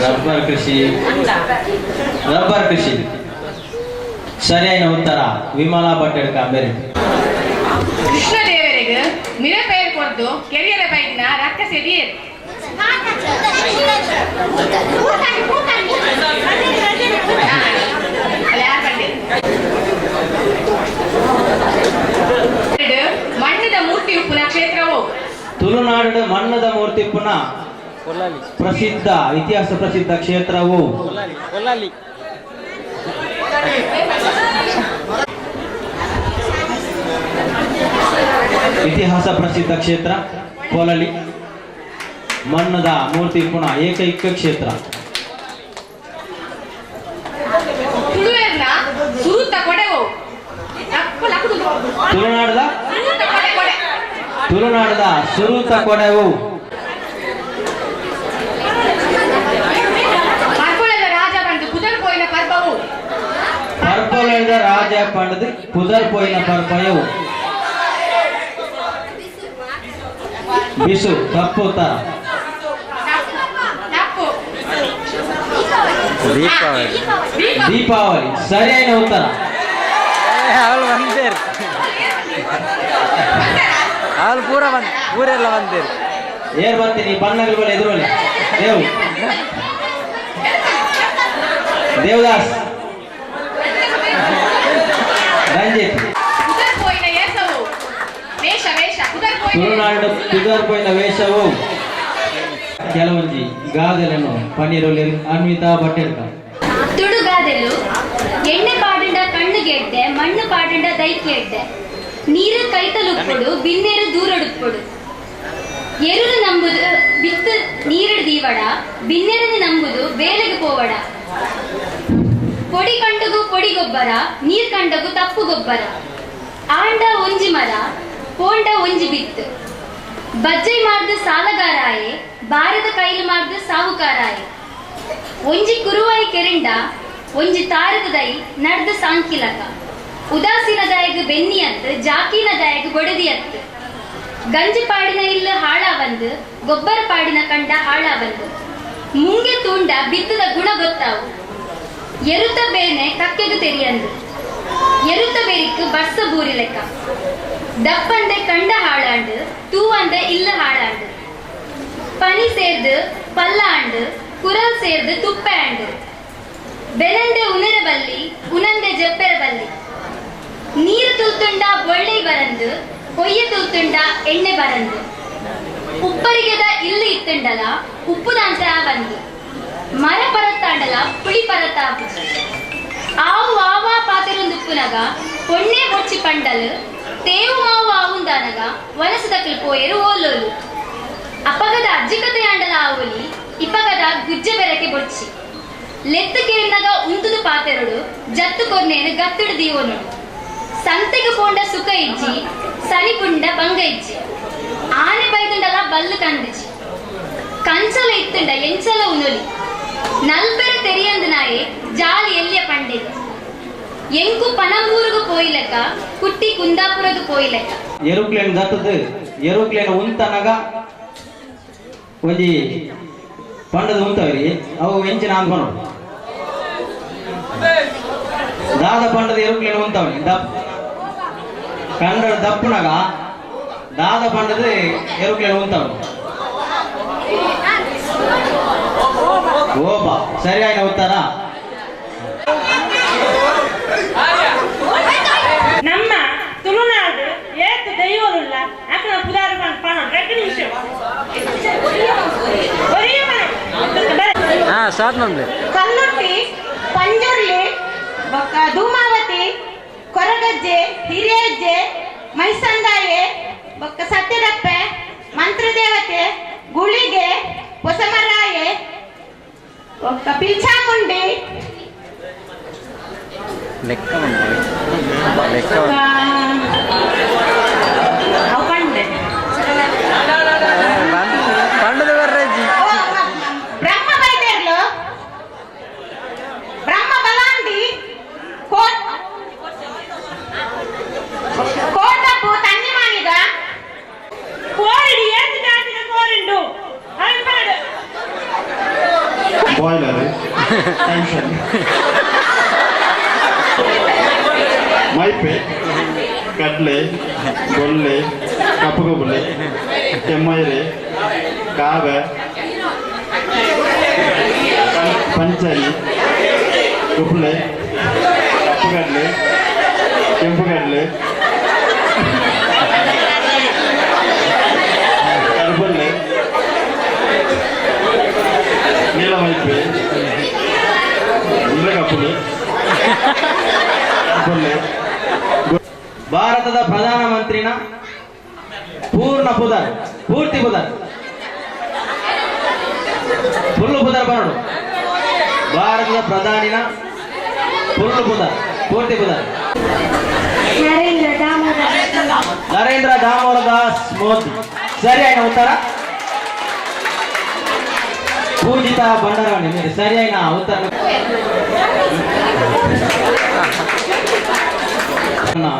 ರಬ್ಬರ್ ಕೃಷಿ. ರಬ್ಬರ್ ಕೃಷಿ ಸರಿಯಾದ ಉತ್ತರ ವಿಮಲಾ ಭಟ್ಟೆಡ್ಕ ಬೇರೆ. ಕೃಷ್ಣದೇವರಿಗೆ ಮಿರೆ ಪೇರ್ ಕೊಡ್ದು ಕೆರಿಯರ ಬೈದಿನ ರಕ್ಕಸೆ ದಿಯರು. ಮಣ್ಣಿನ ಮೂರ್ತಿ ಉಪ್ಪುನ ಕ್ಷೇತ್ರವು ತುಳುನಾಡಿನ ತುಳುನಾಡು ಮಣ್ಣದ ಮೂರ್ತಿ ಪುನಃ ಪ್ರಸಿದ್ಧ ಇತಿಹಾಸ ಪ್ರಸಿದ್ಧ ಕ್ಷೇತ್ರವು ಇತಿಹಾಸ ಪ್ರಸಿದ್ಧ ಕ್ಷೇತ್ರ ಪೊಲಲಿ ಮಣ್ಣದ ಮೂರ್ತಿ ಪುನಃ ಏಕೈಕ ಕ್ಷೇತ್ರ. ತುಳುನಾಡದ ತುಳುನಾಡದ ಸುರುತ ಕೊಡೆವು ಪರ್ಪೊಲೆದ ರಾಜ ಪಂಡದು ಪುದರ್ ಪೋಯಿನ ಪರ್ಪಯವು ಬಿಸು ತಪ್ಪು ತರ ದೀಪಾವಳಿ ಸರಿಯಾದ ಉತ್ತರ. ಅವಳು ಪೂರ ಬಂದ್ ಊರೆಲ್ಲ ಬಂದೇರು ಏರ್ ಬರ್ತೀನಿ ಬಣ್ಣಗಳು ಎದುರಲ್ಲಿ ದೇವ್ ದೇವದಾಸ್ ರಂಜಿತ್ ತುಳುನಾಡು ಪುದರ್ ಪೋಯಿನ ವೇಷವು ಕೆಲವೊಂಜಿ ಗಾದೆలను ಪನ್ನೀರುಲಿ ಅನ್ವಿತಾ ಭಟ್ಟೆಡ್ಕ. ತುಳುಗಾದೆಲು ಎಣ್ಣೆ ಪಾಡಂಡ ಕಣ್ಣು ಗೆಡ್ಡೆ ಮಣ್ಣು ಪಾಡಂಡ ದೈಕೆಡ್ಡೆ ನೀರು ಕೈತಲುಪ್ಪುಡು ಬಿನ್ನೇರು ದೂರಡುಪ್ಪುಡು ಎರುನು ನಂಬುದು ಬಿತ್ತು ನೀರಡು ದೀವಡ ಬಿನ್ನೆರನು ನಂಬುದು ಬೇಲೆಗೆ ಪೋವಡ ಪೊಡಿ ಕಂಡಗು ಪೊಡಿ ಗೊಬ್ಬರ ನೀರ್ ಕಂಡಗು ತಪ್ಪು ಗೊಬ್ಬರ ಆಂಡ ಒಂಜಿ ಮರ ಪೋಂಡ ಒಂಜಿ ಬಿತ್ತು ಬಜ್ಜೈ ಮಾಡ್ದು ಸಾಲಗಾರಾಯೆ ಬಾರದ ಕೈಲು ಮಾಡ್ದು ಸಾಹುಕಾರಾಯೆ ಒಂಜಿ ಕುರುವಾಯಿ ಕೆರಿಂಡ ಒಂಜಿ ತಾರದ ದೈ ನಡ್ದು ಸಾಂಕಿಲಕ ಉದಾಸೀನ ದಾಯಗ ಬೆನ್ನಿ ಅತ್ತು ಜಾಕಿನ ದಾಯಗ ಬೊಡದಿ ಅತ್ತು ಗಂಜಿ ಪಾಡಿನ ಇಲ್ಲ ಹಾಳ ಬಂದು ಗೊಬ್ಬರ ಪಾಡಿನ ಕಂಡ ಹಾಳ ಬಂದು ಮುಂಗೆ ತೂಂಡ ಬಿತ್ತದ ಗುಣ ಗೊತ್ತಾವು ಎರುತ ಬೇನೆ ಕಕ್ಕೆಗು ತೆರಿಯಂದು ಎರುತ ಬೆರಿಕ್ ಬರ್ಸ ಬೂರಿ ಲೆಕ್ಕ ದಪ್ಪಂದೆ ಕಂಡ ಹಾಳಾಂಡು ತೂವಂದೆ ಇಲ್ಲ ಹಾಳಾಂಡು ಪನಿ ಸೇರ್ದು ಪಲ್ಲ ಆಂಡು ಕುರಲ್ ಸೇರ್ದು ತುಪ್ಪೆ ಆಂಡು ಬೆನಂದೆ ಉನರ ಬಲ್ಲಿ ಉನಂದೆ ಜಪ್ಪೆರ ಬಲ್ಲಿ ನೀರು ತೂತುಂಡ ಬೊಳ್ಳೆ ಬರಂದು ಕೊಯ್ಯ ತೂತುಂಡ ಎಣ್ಣೆ ಬರಂದು ಉಪ್ಪರಿಗೆದ ಇಲ್ಲು ಇತ್ತುಂಡಲ ಉಪ್ಪುದಾಂತ ಬಂದು ಮರ ಪರತ್ತಾಂಡಲ ಪುಳಿ ಪರತ್ತಾಪು ಆವು ಆವಾ ಪಾತಿರುಂದುಪ್ಪುನಗ ಪೊಣ್ಣೆ ಬೊಚ್ಚಿ ಪಂಡಲು ತೇವು ಮಾವು ಆವುಂದಾನಗ ವನಸದಕಲು ಪೋಯರು ಓಲೋಲು ಅಪಗದ ಅಜ್ಜಿ ಕಥೆಯಾಂಡಲ ಆವೊಲಿ ಇಪಗದ ಗುಜ್ಜೆ ಬೆರಕೆ ಬೊಚ್ಚಿ ಲೆತ್ತು ಕೇಳಿನಾಗ ಉಂತುದು ಪಾತೆರಡು ಜತ್ತು ಕೊರ್ನೇನು ಗತ್ತುಡು ದೀವನುಡು ಸಂತೆಗೆ ಪೋಂಡ ಸುಖ ಇಜ್ಜಿ ಸನಿ ಪುಂಡ ಬಂಗ ಇಜ್ಜಿ ಆನೆ ಬೈದುಂಡಲ ಬಲ್ಲು ಕಂದಿಜಿ ಕಂಚಲ ಇತ್ತುಂಡ ಎಂಚಲ ಉನೊಲಿ ನಲ್ಪೆರ ತೆರಿಯಂದು ನಾಯೆ ಜಾಲಿ ಎಲ್ಲಿಯ ಪಂಡೆದು ಎಂಕು ಪನಂಬೂರುಗು ಪೋಯಿಲೆಕ್ಕ ಕುಟ್ಟಿ ಕುಂದಾಪುರಗು ಪೋಯಿಲೆಕ್ಕ. ಏರೋಪ್ಲೇನ್ ದತ್ತದು ಏರೋಪ್ಲೇನ್ ಉಂತನಗ ಒಂಜಿ ಪಂಡದ ಉಂತವ್ರಿ ಅವು ಎಂಚಿನ ಅನ್ಕೊಂಡು ದಾದ ಪಂಡದ ಏರೋಪ್ಲೇನ್ ಉಂತವ್ರಿ ದಪ್ ಕಂಡ ದಪ್ಪುನಗ ದಾದ ಪಂಡದ ಏರೋಪ್ಲೇನ್ ಉಂತವ್ರಿ ಓಬಾ ಸರಿಯಾಗಿ ಉತ್ತರ. ನಮ್ಮ ತುಳುನಾಡು ಏತು ದೈವರುಲ್ಲ ಅಕ್ಕನ ಪುದಾರು ಪಣ 2 ನಿಮಿಷ ಕಲ್ಲುಟ್ಟಿ ಪಂಜುರ್ಲಿ ಧೂಮಾವತಿ ಕೊರಗಜ್ಜೆ ಹಿರಿಯಜ್ಜೆ ಮೈಸಂದಾಯೆ ಬೊಕ್ಕ ಸತ್ಯದಪ್ಪೆ ಮಂತ್ರದೇವತೆ ಗುಳಿಗೆ ಹೊಸಮರಾಯೆ ಬೊಕ್ಕ ಪಿಲ್ಚಾಮುಂಡಿ ಲೆಕ್ಕ ಲೆಕ್ಕ ಬ್ರಹ್ಮ ಬೈದರ್ಲು ಬ್ರಹ್ಮ ಬಲಾಂಡಿ ಕೋಟಪ್ಪು ತನ್ನಿಮಾನಿಗ ಕೋರಿಡಿ ಏತು ಜಾತಿದ ಕೋರಿಂಡು ಬಾಯ್ಲರ್ ಟೆನ್ಷನ್ ಮೈಪೆ ಕಡಲೆ ಗೊಲ್ಲೆ ಕಪ್ಪುಗೊಬ್ಬಲೆ ಕೆಮ್ಮೈರೆ ಕಾವೆ ಪಂಚರಿ ಉಪ್ಪಲೆ ಕಪ್ಪುಗಡಲೆ ಕೆಂಪುಗಡಲೆ ಕರ್ಬಲ್ಲೆ ಭಾರತದ ಪ್ರಧಾನಮಂತ್ರಿನ ಪೂರ್ಣ ಪುದರ್, ಪೂರ್ತಿ ಪುದರ್, ಫುಲ್ಲು ಪುದರ್ ಬರೋಡು. ಭಾರತದ ಪ್ರಧಾನಿನ ಫುಲ್ಲು ಪುದರ್, ಪೂರ್ತಿ ಪುದರ್. ನರೇಂದ್ರ ದಾಮೋದರ ದಾಸ್ ಮೋದಿ. ಸರಿಯಾದ ಉತ್ತರ. ಪೂಜಿತಾ ಬಂಡರವಾಣಿ ಸರಿಯಾದ ಉತ್ತರ.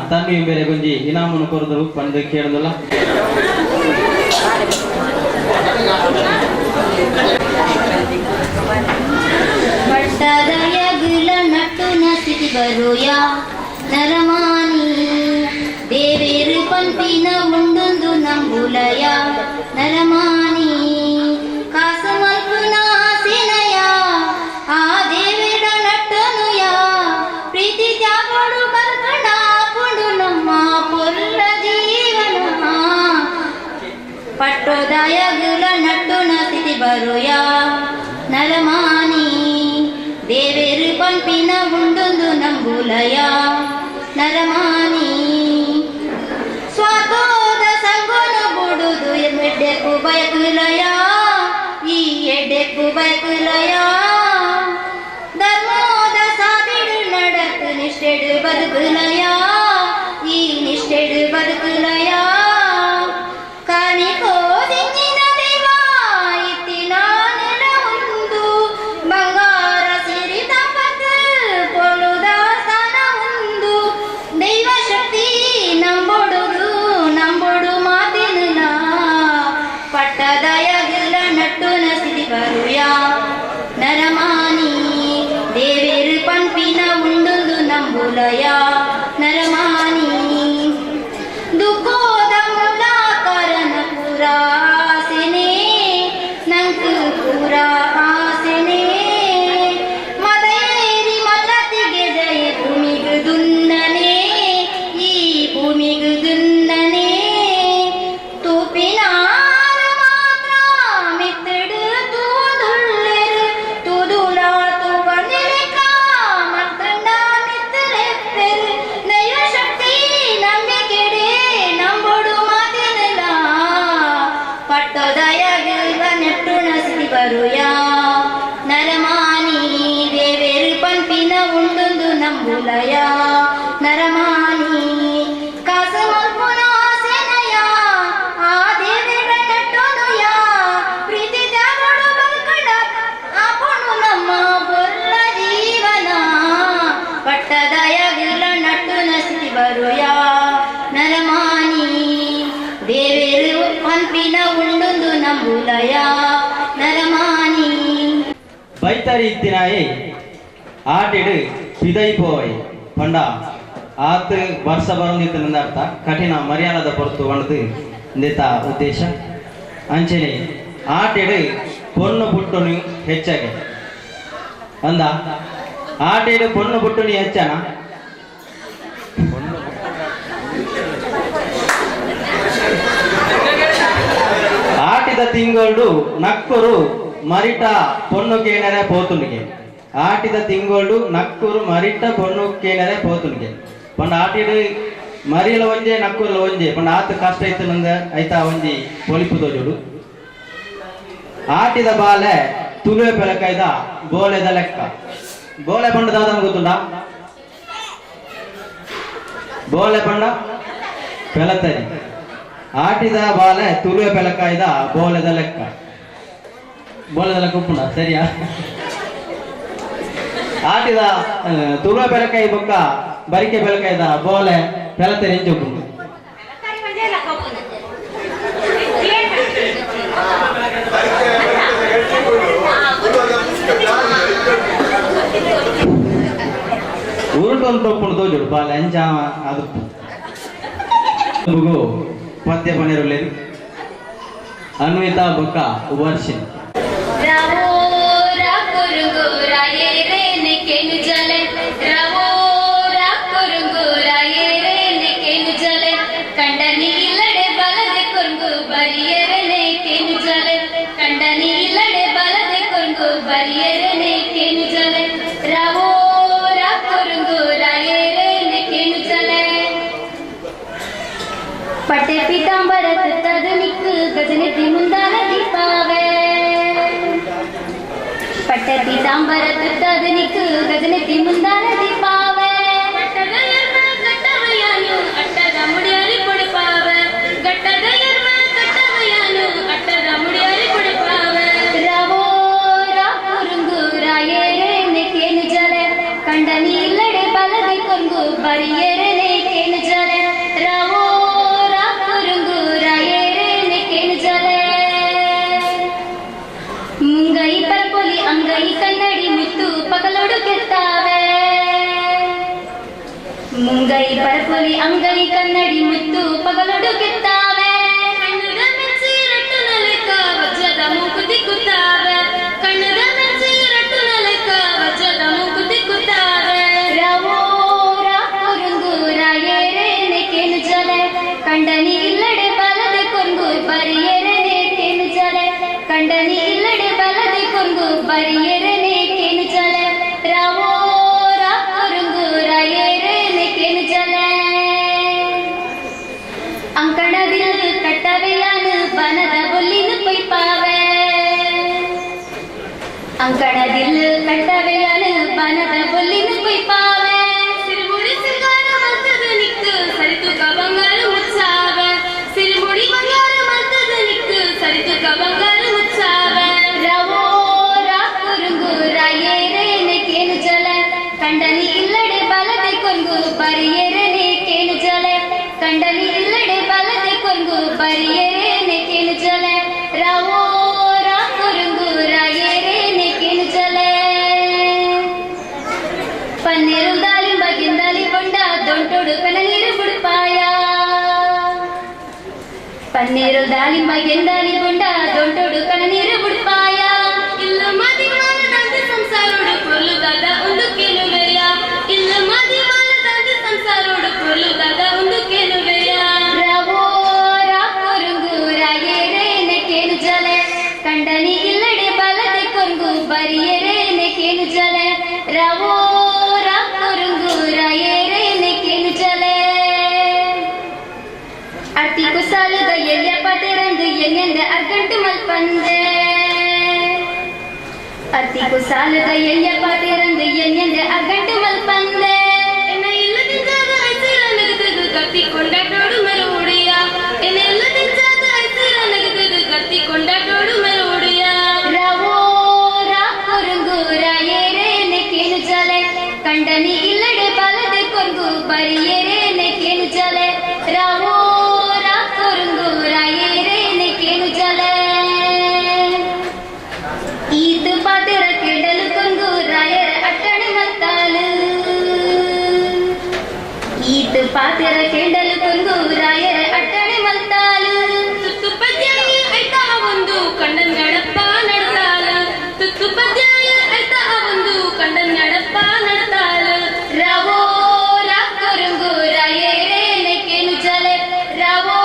ತನ್ವಿ ಬೇರೆ ಗುಂಜಿ ಇನಾಮನ್ನು ಕೊರದರು ಪಂದು ಕೇಳದಲ್ಲ. ಪಟ್ಟದಯಗುಲ ನಟ್ಟು ನಸಿತಿ ಬರುಯ ನರಮಾನಿ ದೇವೇರು ಪಂಪಿನ ಉಂಡೊಂದು ನಂಬುಲಯ ನರಮಾನಿ ಕಾಸು ಮಲ್ಪುನ ಸೇನಯ ಆ ದೇವೇರ ನಟ್ಟನುಯ ಪ್ರೀತಿ ತ್ಯಾಗೋಡು ಕಲ್ಪಣ ಪುಂಡು ನಮ್ಮ ಪೊಲ್ಲ ಜೀವನ ಪಟ್ಟೋದಯಗುಲ ನಟ್ಟು ನಸಿತಿ ಬರುಯ ನರಮಾನಿ ದೇವೇರು ಪಂಪಿನ ಉಂಡೊಂದು ನಂಬುಲಯ ನರಮಾನಿ ಸ್ವಾತೋದ ಸಂಗೋನು ಬುಡುದು ಎಡ್ಡೆಪ್ಪು ಬಯಕುಲಯ ಈ ಎಡ್ಡೆಪ್ಪು ಬಯಕುಲಯ ಧರ್ಮೋದ ಸಾದಿಡು ನಡಕು ನಿಷ್ಠೆಡು ಬದುಕುಲಯ ಈ ನಿಷ್ಠೆಡು ಬದುಕುಲಯ ಕಾಣಿಕೋದಿಂಗಿನ ದೇವ ಇತ್ತಿನ ನೆಲ ಉಂದು ಬಂಗಾರ ಸಿರಿ ತಪತ್ ಪೊಲುದ ಸ್ಥಾನ ಉಂದು ದೈವ ಶಕ್ತಿ ನಂಬೊಡುದು ನಂಬೊಡು ಮಾತಿನ ಪಟ್ಟದಯಗಿಲ್ಲ ನಟ್ಟು ನಸಿದಿ ಬರುಯ ನರಮಾನಿ ದೇವೇರು ಪಂಪಿನ ಉಂಡೊಂದು ನಂಬುಲಯ ನರಮಾನಿ ದುಃಖೋದ ಮೂಲಾಕರಣ ಪುರಾಸೆನೆ ನಂಕು ಪುರಾ ಆಸೆನೆ ಮದಯೇರಿ ಮಲ್ಲತಿಗೆ ಜಯ ಭೂಮಿಗು ದುನ್ನನೆ ಈ ಭೂಮಿಗು ದುನ್ನನೆ ತೂಪಿನಾರ ಮಾತ್ರ ಮಿತ್ತಡು ತೂದುಳ್ಳೆರು ತುದುಲ ತುವನಿಲೆಕ ಮತ್ತಂಡ ಮಿತ್ತಲೆಪ್ಪೆರು ದೈವ ಶಕ್ತಿ ನಂಬಿಕೆಡೆ ನಂಬೊಡು ಮಾತಿನಲ ಪಟ್ಟೋದಯಗಿಲ್ಲ ನೆಟ್ಟು ನಸಿತಿ ಬರುಯ ನರಮಾನಿ ದೇವೇರು ಪಂಪಿನ ಉಂಡೊಂದು ನಂಬುಲಯ ನರಮಾನಿ ಕಾಸು ಮಲ್ಪುನ ಸೇನಯ ಆ ದೇವೇರ ನಟ್ಟೋನುಯ ಪ್ರೀತಿ ತ್ಯಾಗೋಡು ಬದುಕಣ ಆಪುಣು ನಮ್ಮ ಬೊಲ್ಲ ಜೀವನ ಪಟ್ಟದಯಗಿಲ್ಲ ನಟ್ಟು ನಸಿತಿ ಬರುಯ ನರಮಾನಿ ದೇವೇರು ಪಂಪಿನ ಉಂಡೊಂದು ನಂಬುಲಯ ನರಮಾನಿ. ಬೈತರಿ ಇತ್ತಿನಾಯಿ ಆಟಿಡು ಪಿದೈ ಪೋಯ್ ಪಂಡ ಆತ್ ವರ್ಷ ಬರಂದಿತ್ತು ಅರ್ಥ ಕಠಿಣ ಮರ್ಯಾದದ ಹೊರತು ಒಣದು ಇಂದಿತ ಉದ್ದೇಶ. ಅಂಚನೆ ಆಟಿಡು ಪೊಣ್ಣು ಪುಟ್ಟುನು ಹೆಚ್ಚಾಗೆ ಅಂದ ಆಟಿಡು ಪೊಣ್ಣು ಪುಟ್ಟುನು ಹೆಚ್ಚನ ಆಟಿದ ತಿಂಗಳು ನಕ್ಕರು ಮರಿಟ ಪೊಣ್ಣು ಕೇಣರೆ ಪೋತುನಿಗೆ ಆಟಿದ ತಿಂಗಳು ನಕ್ಕೂರು ಮರಿಟ ಪೊಣ್ಣು ಕೇಣರೆ ಪೋತುನಿಗೆ ಪಂಡ ಆಟಿಡು ಮರಿಲ ಒಂಜೆ ನಕ್ಕೂರ್ಲ ಒಂಜೆ ಪಂಡ ಆತ ಕಷ್ಟ ಐತು ನಂದ ಐತಾ ಒಂಜಿ ಪೊಲಿಪು ತೋಜುಡು. ಆಟಿದ ಬಾಲೆ ತುಳುವೆ ಪೆಲಕೈದ ಬೋಲೆದ ಲೆಕ್ಕ ಬೋಲೆ ಪಂಡ ದಾದ ಗೊತ್ತುಂಡ ಬೋಲೆ ಪಂಡ ಪೆಲತರಿ ಆಟಿದ ಬಾಲೆ ತುಳುವೆ ಪೆಲಕಾಯ್ದ ಬೋಲೆದ ಲೆಕ್ಕ ಬೋಲೆದ ಲೆಕ್ಕ ಉಪ್ಪುಂಡ ಸರಿಯಾ. ಆಟಿದ ತುಳುವೆ ಪೆಲಕಾಯಿ ಬೊಕ್ಕ ಬರಿಕೆ ಬೆಳಕಾಯ್ದ ಬೋಲೆ ಪೆಲತರಿ ಎಂಚ ಉಪ್ಪುಂಡು. ಉರುಟೊಂದು ತಪ್ಪುಂಡು ತೋಜುಡು ಬಾಲೆ ಅಂಚ ಅದು ಪದ್ಯ ಪಣಿರುಳ್ಳೇರು ಅನ್ವಿತಾ ಬೊಕ್ಕ ವರ್ಷಿನ್. ಕಂಡನಿ ಇಲ್ಲಡೆ ಬಲದೆ ಕೊರ್ಗು ಬರಿಯರನೆ ಕೆನು ಜಲೆ ರವೋ ರ ಕೊರುಂಗು. ಪೀತಾಂಬರ ತುತ್ತದ ನಿಕ್ಕು ಗಜನೆತ್ತಿ ಮುಂದಾನ ದೀಪಾವೆ. ಪಟ್ಟ ಪೀತಾಂಬರ ತುತ್ತದ ನಿಕ್ಕು ಗಜನೆತ್ತಿ ಮುಂದಾನ ದೀಪಾವೆ. ಪಟ್ಟದ ಎರ್ಮ ಕಟ್ಟವಯಾನು ಅಟ್ಟದ ಮುಡಿಯಲಿ ಕೊಡುಪಾವೆ. ಗಟ್ಟದ ಎರ್ಮ ಕಟ್ಟವಯಾನು ಅಟ್ಟದ ಮುಡಿಯಲಿ ಕೊಡುಪಾವೆ. ರಾವೋ ರಾ ಕುರುಂಗು ರಾಯೇರೇನೆ ಕೇನು ಜಲೆ ಕಂಡ ನೀಲಡೆ ಬಲದೆ ಕೊಂಗು ಬರಿಯೇರೇನೆ ಕೇನು ಜಲೆ. ರಾವೋ ರಾ ಕುರುಂಗು ರಾಯೇರೇನೆ ಕೇನು ಜಲೆ. ಮುಂಗೈ ಪರ್ಪೊಲಿ ಅಂಗೈ ಕನ್ನಡಿ ಮುತ್ತು ಪಗಲೊಡು ಕೆತ್ತಾವೆ. ಮುಂಗೈ ಪರ್ಪೊಲಿ ಅಂಗೈ ಕನ್ನಡಿ ಮುತ್ತು ಪಗಲೊಡು ಕೆತ್ತಾವೆ. ಕಣ್ಣದ ಮೆಚ್ಚಿ ರಟ್ಟು ನಲೆಕ ವಜ್ರದ ಮೂಕುತಿ ಕುತ್ತಾವೆ. ಕಣ್ಣದ ಮೆಚ್ಚಿ ರಟ್ಟು ನಲೆಕ ವಜ್ರದ ಮೂಕುತಿ ಕುತ್ತಾವೆ. ರಾವೋ ರಾ ಕುರುಂಗು ರಾಯೇರೇನೆ ಕೇನು ಜಲೆ ಕಂಡನಿ ಇಲ್ಲಡೆ ಬಲದೆ ಕೊಂಗು ಬರಿಯೇರೇನೆ ಕೇನು ಜಲೆ. ಕಂಡನಿ ಇಲ್ಲಡೆ ಬಲದೆ ಕೊಂಗು ಬರಿಯೇರೇನೆ ಕೇನು ಜಲೆ. ರಾವೋ ರಾ ಕುರುಂಗು ರಾಯೇರೇನೆ ಕೇನು ಜಲೆ. ಅಂಕಣದಿಲ್ ಕಟ್ಟವೆಯಾನು ಬನದ ಬೊಲ್ಲಿನ ಕೊಯ್ಪಾವೆ. ಅಂಕಣದಿಲ್ ಕಟ್ಟವೆಯಾನು ಬನದ ಬೊಲ್ಲಿನ ಕೊಯ್ಪಾವೆ. ಸಿರಿಮುಡಿ ಸಿಂಗಾರ ಮಲ್ತದ ನಿಕ್ಕು ಸರಿತುಕ ಬಂಗಾರ ಮುಚ್ಚಾವೆ. ಸಿರಿಮುಡಿ ಬಂಗಾರ ಮಲ್ತದ ನಿಕ್ಕು ಸರಿತುಕ ಬಂಗಾರ ಮುಚ್ಚಾವೆ. ರಾವೋ ರಾ ಕುರುಂಗು ರಾಯೇರೇನೆ ಕೇನು ಜಲೆ ಕಂಡನಿ ಇಲ್ಲಡೆ ಬಲದೆ ಕೊಂಗು ಬರಿಯೇರೇನೆ ಕೇನು ಜಲೆ. ಕಂಡನಿ ಇಲ್ಲಡೆ ಬಲದೆ ಕೊಂಗು ಬರಿಯೇರೇನೆ ಕೇನು ಜಲೆ. ರಾವೋ ರಾ ಕುರುಂಗು ರಾಯೇರೇನೆ ಕೇನು ಜಲೆ. ಪನ್ನೀರು ದಾಳಿಂಬ ಗಿಂದಾಲಿ ಬೊಂಡ ದೊಂಟೊಡು ಕನ ನೀರು ಬುಡುಪಾಯ. ಪನ್ನೀರು ದಾಳಿಂಬ ಗೆಂದಾಲಿ ಬೊಂಡ ದೊಂಟೊಡು ಕನ ನೀರು ಬುಡುಪಾಯ. ಇಲ್ಲ ಮಾದಿ ಮಾಲದಂತೆ ಸಂಸಾರೋಡು ಕೊಲ್ಲುದಾದ ಒಂದು ಕೇಳುವೆಯ. ಇಲ್ಲ ಮಾದಿ ಮಾಲದಂತೆ ಸಂಸಾರೋಡು ಕೊಲ್ಲುದಾದ ಒಂದು ಕೇಳುವೆಯ. ರಾವೋ ರಾ ಕುರುಂಗು ರಾಯೇರೇನೆ ಕೇನು ಜಲೆ ಕಂಡನಿ ಇಲ್ಲಡೆ ಬಲದೆ ಕೊಂಗು ಬರಿಯೇರೇನೆ ಕೇನು ಜಲೆ. ರಾವೋ ರಾ ಕುರುಂಗು ರಾಯೇರೇನೆ ಕೇನು ಜಲೆ. ಅರ್ತಿ ಕುಸಾಲದ ಎಲ್ಯ ಪತೆರಂದು ಎನ್ನೆಂದ ಅರ್ಗಂಟು ಮಲ್ಪಂದೆ. ಅರ್ತಿ ಕುಸಾಲದ ಎಲ್ಯ ಪಾತೆರಂದು ಎನ್ನೆಂದ ಅರ್ಗಂಟು ಮಲ್ಪಂದೆ. ಎನ್ನ ಇಲ್ಲದಿಂದಾದ ಐಸಿರ ನಗದು ಕತ್ತಿ ಕೊಂಡಾಟೋಡು ಮೆರುವುಡಿಯ. ಎನ್ನ ಇಲ್ಲದಿಂದಾದ ಐಸಿರ ನಗದು ಕತ್ತಿ ಕೊಂಡಾಟೋಡು ಮೆರುವುಡಿಯ. ರಾವೋ ರಾ ಕುರುಂಗು ರಾಯೇರೇನೆ ಕೇನು ಜಲೆ ಕಂಡನಿ ಇಲ್ಲಡೆ ಬಲದೆ ಕೊಂಗು ಬರಿಯೇರೇನೆ ಕೇನು ಜಲೆ. ರಾವೋ ರಾ ಕುರುಂಗು ರಾಯೇರೇನೆ ಕೇನು ಜಲೆ. ಈತು ಪಾತೆರ ಕೆಡಲು ಕೊಂಗು ರಾಯರ ಅಟ್ಟಣೆ ಮತ್ತಾಲು. ಈತು ಪಾತೆರ ಕೆಡಲು ಕೊಂಗು ರಾಯರ ಅಟ್ಟಣೆ ಮಲ್ತಾಲು. ತುತ್ತು ಪದ್ಯಾಯ ಐತ ಒಂದು ಕಂಡನ್ನಡಪ್ಪ ನಡತಾಲ. ತುತ್ತು ಪದ್ಯಾಯ ಐತ ಒಂದು ಕಂಡನ್ನಡಪ್ಪ ನಡತಾಲ. ರಾವೋ ರಾ ಕುರುಂಗು ರಾಯೇರೇನೆ ಕೇನು ಜಲೆ. ರಾವೋ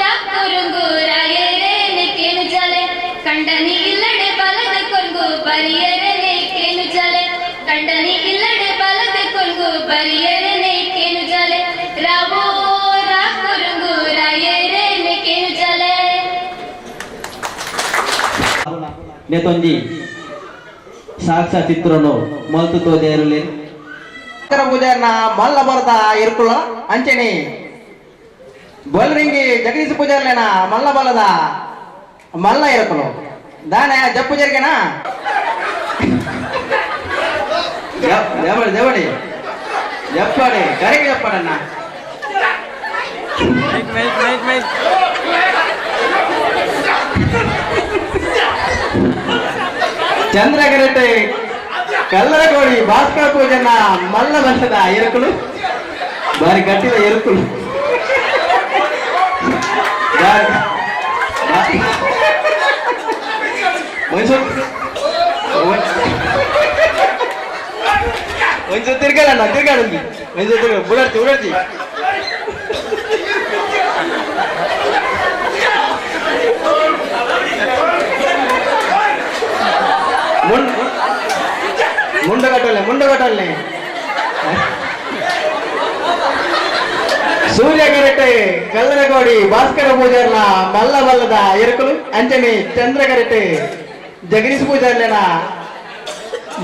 ರಾ ಕುರುಂಗು ರಾಯೇರೇನೆ ಕೇನು ಜಲೆ. ಕಂಡನಿ ಇಲ್ಲಡೆ ಬಲದ ಕೊಂಗು ಬರಿಯೇರೇನೆ ಕೇನು ಜಲೆ. ಕಂಡನಿ ಇಲ್ಲಡೆ ಬಲದ ಕೊಂಗು ಬರಿಯೇರೇನೆ ಕೇನು ಜಲೆ. ರಾವೋ ರಾ ಕುರುಂಗು ರಾಯೇರೇನೆ ಕೇನು ಜಲೆ. ನೇತೊಂಜಿ ಸಾಕ್ಷಾ ಚಿತ್ರನು ಮಲ್ತು ತೋಜೇರುಲೆ. ಪೂಜಾರ್ನ ಮಲ್ಲ ಬರದ ಇರ್ಕುಳ ಅಂಚೆನೆ ಬಲ್ರಿಂಗಿ ಜಗದೀಶ ಪೂಜಾರ್ಲೇನ ಮಲ್ಲ ಬಲದ ಮಲ್ಲ ಇರಕುಲು ದಾನೆ ಜಪ್ಪು ಜರಿಗೆನಾ ದೇವಡಿ చెప్పాడు కరెక్ట్ చెప్పాడన్నా. మైక్ మైక్ మైక్ ಚಂದ್ರಗರಟೆ ಕಲ್ಲರಗೋಡಿ ಭಾಸ್ಕರ ಪೂಜನ ಮಲ್ಲ ಬಲ್ಲದ ಎರುಕುಲು ಬಾರಿ ಗಟ್ಟಿದ ಎರುಕುಲು కొంచెం తిరగాలన్న తిరగాడు కొంచెం తిరగ బుడర్చి బుడర్చి ముండగట్టలే ముండగట్టలే. ಸೂರ್ಯಗರಟೆ ಕಲ್ಲರಗೋಡಿ ಭಾಸ್ಕರ ಪೂಜಾರ್ನ ಮಲ್ಲ ಮಲ್ಲದ ಎರುಕುಲು ಅಂಚನೆ ಚಂದ್ರಗರಟೆ ಜಗದೀಶ್ ಪೂಜಾರ್ಲೆನ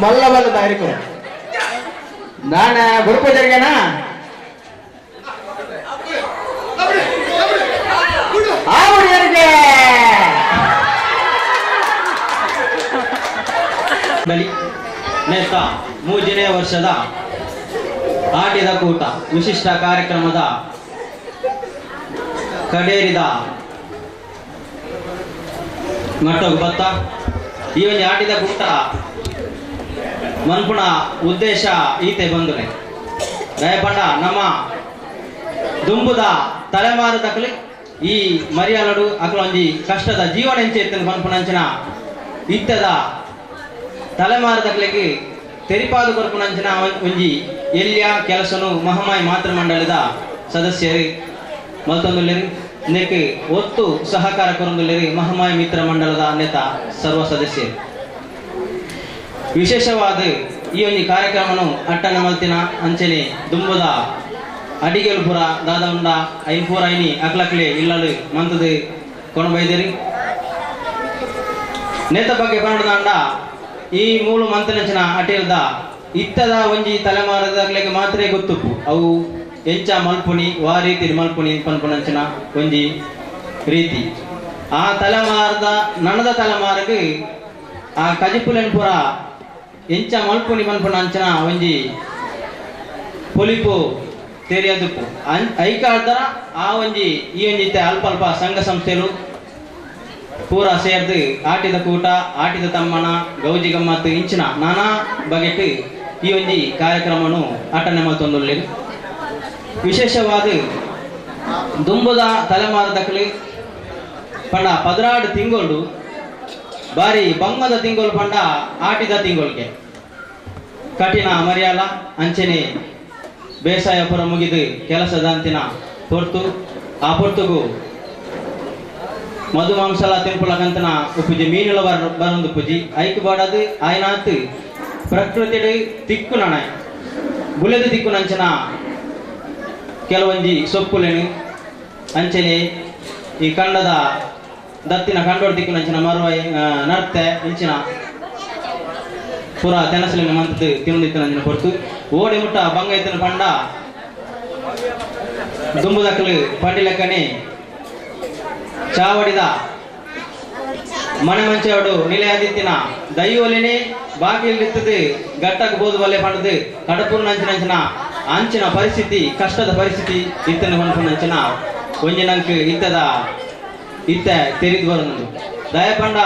ಮಲ್ಲ ಮಲ್ಲದ ಎರುಕುಲು ನಾನ ಗುರು ಪೂಜಾರಿಗೆನ ನೇತ ಮೂರನೇ ವರ್ಷದ ಆಟಿದ ಕೂಟ ವಿಶಿಷ್ಟ ಕಾರ್ಯಕ್ರಮದ ಕಡೇರಿದ ಮಟ್ಟೋಗು ಬತ್ತ ಈ ಒಂದು ಆಟಿದ ಕೂಟ ಮನ್ಪುಣ ಉದ್ದೇಶ ಈತೆ ಬಂದುನೆ ದಯಪಂಡ ನಮ್ಮ ದುಂಬುದ ತಲೆಮಾರು ದಕ್ಕಲಿ ಈ ಮರಿಯಾಲಡು ಅಕಲೊಂಜಿ ಕಷ್ಟದ ಜೀವನ ಎಂಚೆತ್ತನ ಪನ್ಪುನಂಚಿನ ಇತ್ತದ ತಲೆಮಾರು ದಕ್ಕಲಿಗೆ ತೆರಿಪಾದು ಕೊರ್ಪುನಂಚಿನ ಒಂಜಿ ಎಲ್ಲಿಯ ಕೆಲಸನು ಮಹಮಾಯಿ ಮಾತೃಮಂಡಲದ ಸದಸ್ಯರು ಮಲ್ತೊಂದುಲ್ಲೆರು ನೆಕ್ ಒತ್ತು ಸಹಕಾರ ಕೊರೊಂದುಲ್ಲೆರು ಮಹಮಾಯಿ ಮಿತ್ರ ಮಂಡಲದ ನೇತ ಸರ್ವ ಸದಸ್ಯರು. ವಿಶೇಷವಾದ ಈ ಒಂಜಿ ಕಾರ್ಯಕ್ರಮನು ಅಟ್ಟಣ ಮಲ್ತಿನ ಅಂಚನೆ ದುಂಬುದ ಅಡಿಗೆಲ್ಪುರ ದಾದ ಉಂಡ ಐನ್ಪೂರ ಐನಿ ಅಕ್ಲಕ್ಲೆ ಇಲ್ಲಲು ಮಂತದು ಕೊಣಬೈದೇರಿ ನೇತ ಬಗ್ಗೆ ಪಂಡದಾಂಡ ಈ ಮೂಲು ಮಂತನಂಚಿನ ಅಟಿಲ್ದ ಇತ್ತದ ಒಂಜಿ ತಲೆಮಾರದಾಗ್ಲಿಗೆ ಮಾತ್ರ ಗೊತ್ತುಪ್ಪು ಅವು ಎಂಚ ಮಲ್ಪುನಿ ವಾ ರೀತಿ ಮಲ್ಪುನಿ ಪನ್ಪುನಂಚಿನ ಒಂಜಿ ರೀತಿ ಆ ತಲೆಮಾರದ ನನದ ತಲೆಮಾರಿಗೆ ಆ ಕಜಿಪುಲೆನ್ ಪುರ ಎಂಚ ಮಲ್ಪುನಿ ಪನ್ಪುನಂಚಿನ ಒಂಜಿ ಪೊಲಿಪು ತೆರಿಯದುಪ್ಪು ಐಕಾರ್ದರ ಆ ಒಂಜಿ ಈ ಒಂಜಿ ಅಲ್ಪ ಅಲ್ಪ ಸಂಘ ಸಂಸ್ಥೆಲು ಪೂರ ಸೇರ್ದು ಆಟಿದ ಕೂಟ ಆಟಿದ ತಮ್ಮನ ಗೌಜಿ ಗಮ್ಮತ್ತು ಇಂಚಿನ ನಾನಾ ಬಗೆಟ್ ಈ ಒಂಜಿ ಕಾರ್ಯಕ್ರಮನು ಅಟನೆ ಮಲ್ತೊಂದುಲ್ಲೆರ್. ವಿಶೇಷವಾದ ದುಂಬುದ ತಲೆಮಾರದಕ್ಲಿ ಪಂಡ 16 ತಿಂಗಳು ಬಾರಿ ಬಂಗದ ತಿಂಗಳು ಪಂಡ ಆಟಿದ ತಿಂಗಳಿಗೆ ಕಠಿಣ ಮರ್ಯಾಲ ಅಂಚನೆ ಬೇಸಾಯ ಪುರ ಮುಗಿದು ಕೆಲಸದಂತಿನ ಪೊರ್ತು ಆ ಪೊರ್ತುಗು ಮಧು ಮಾಂಸಲ ತಿಂಪುಲಕಂತನ ಉಪ್ಪುಜಿ ಮೀನುಲ ಬರಂದು ಪೂಜಿ ಐಕು ಬಾಡದು ಆಯ್ನಾತ್ ಪ್ರಕೃತಿ ತಿಕ್ಕು ನಣ ಬುಲೆದು ತಿಕ್ಕು ನಂಚನ ಕೆಲವೊಂಜಿ ಸೊಪ್ಪುಲೇನು ಅಂಚನೆ ಈ ಕಂಡದ ದತ್ತಿನ ಕಂಡೋಡ್ ತಿಕ್ಕು ನಂಚಿನ ಮರುವ ನರ್ತೆ ಇಂಚಿನ ಪೂರ ತೆನಸಲಿನ ಮಂತದ್ದು ತಿಂದಿತ್ತು ನಂಚಿನ ಪೊರ್ತು ಓಡಿ ಮುಟ್ಟ ಬಂಗ ಇತ್ತಿನ ಪಂಡ ದುಂಬುದಕ್ಕಲು ಪಂಡಿಲಕ್ಕನೆ ಚಾವಡಿದ ಮನೆ ಮಂಚವಡು ನಿಲೆಯಾದಿತ್ತಿನ ದೈವಲಿನಿ ಬಾಗಿಲಿತ್ತದು ಗಟ್ಟಕ್ಕೆ ಬೋದು ಬಲ್ಲೆ ಪಂಡದು ಕಡಪುರ್ ನಂಚಿನ ಅಂಚಿನ ಪರಿಸ್ಥಿತಿ ಕಷ್ಟದ ಪರಿಸ್ಥಿತಿ ಇತ್ತನ ಪನ್ಪುನಂಚಿನ ಒಂಜಿ ನಂಕ್ ಇತ್ತದ ಇತ್ತ ತೆರಿದು ಬರೋದು ದಯಪಂಡ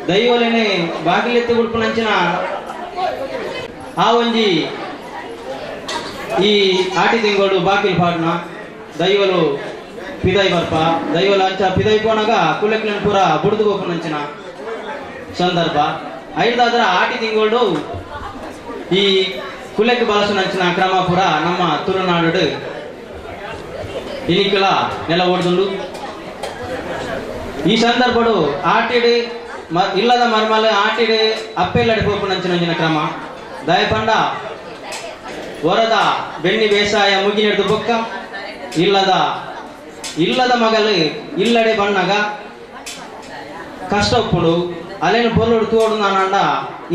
ದೈವಲಿನಿ ಬಾಗಿಲಿತ್ತು ಉಡ್ಪುನಂಚಿನ ಆ ಒಂಜಿ ಈ ಆಟಿ ತಿಂಗಳು ಬಾಗಿಲು ಪಾಡ್ನ ದೈವಲು ಪಿದಾಯಿ ಬರ್ಪ ದೈವಲ ಅಂಚ ಪಿದಾಯಿ ಪೋನಾಗ ಕುಲೆಕ್ಲನ್ ಪೂರ ಬುಡ್ದು ಗೋಪುನಂಚಿನ ಸಂದರ್ಭ ಐದಾದ್ರ ಆಟಿ ತಿಂಗಳು ಈ ಕುಲೆಕ್ ಬಳಸುನಂಚಿನ ಕ್ರಮ ಪೂರ ನಮ್ಮ ತುಳುನಾಡು ಇನಿಕಲ ನೆಲ ಓಡ್ದುಂಡು. ಈ ಸಂದರ್ಭಡು ಆಟಿಡು ಇಲ್ಲದ ಮರ್ಮಲ ಆಟಿಡು ಅಪ್ಪೆಲ್ಲಡಿ ಪೋಪುನಂಚಿನ ಕ್ರಮ ದಯಪಂಡ ವರದ ಬೆಣ್ಣಿ ಬೇಸಾಯ ಮುಗಿನೆಡ್ದು ಬೊಕ್ಕ ಇಲ್ಲದ ಇಲ್ಲದ ಮಗಲು ಇಲ್ಲಡೆ ಬಣ್ಣಗ ಕಷ್ಟ ಉಪ್ಪುಡು ಅಲ್ಲೇನು ಪೊರ್ಲುಡು ತೋಡು ನಾನಂಡ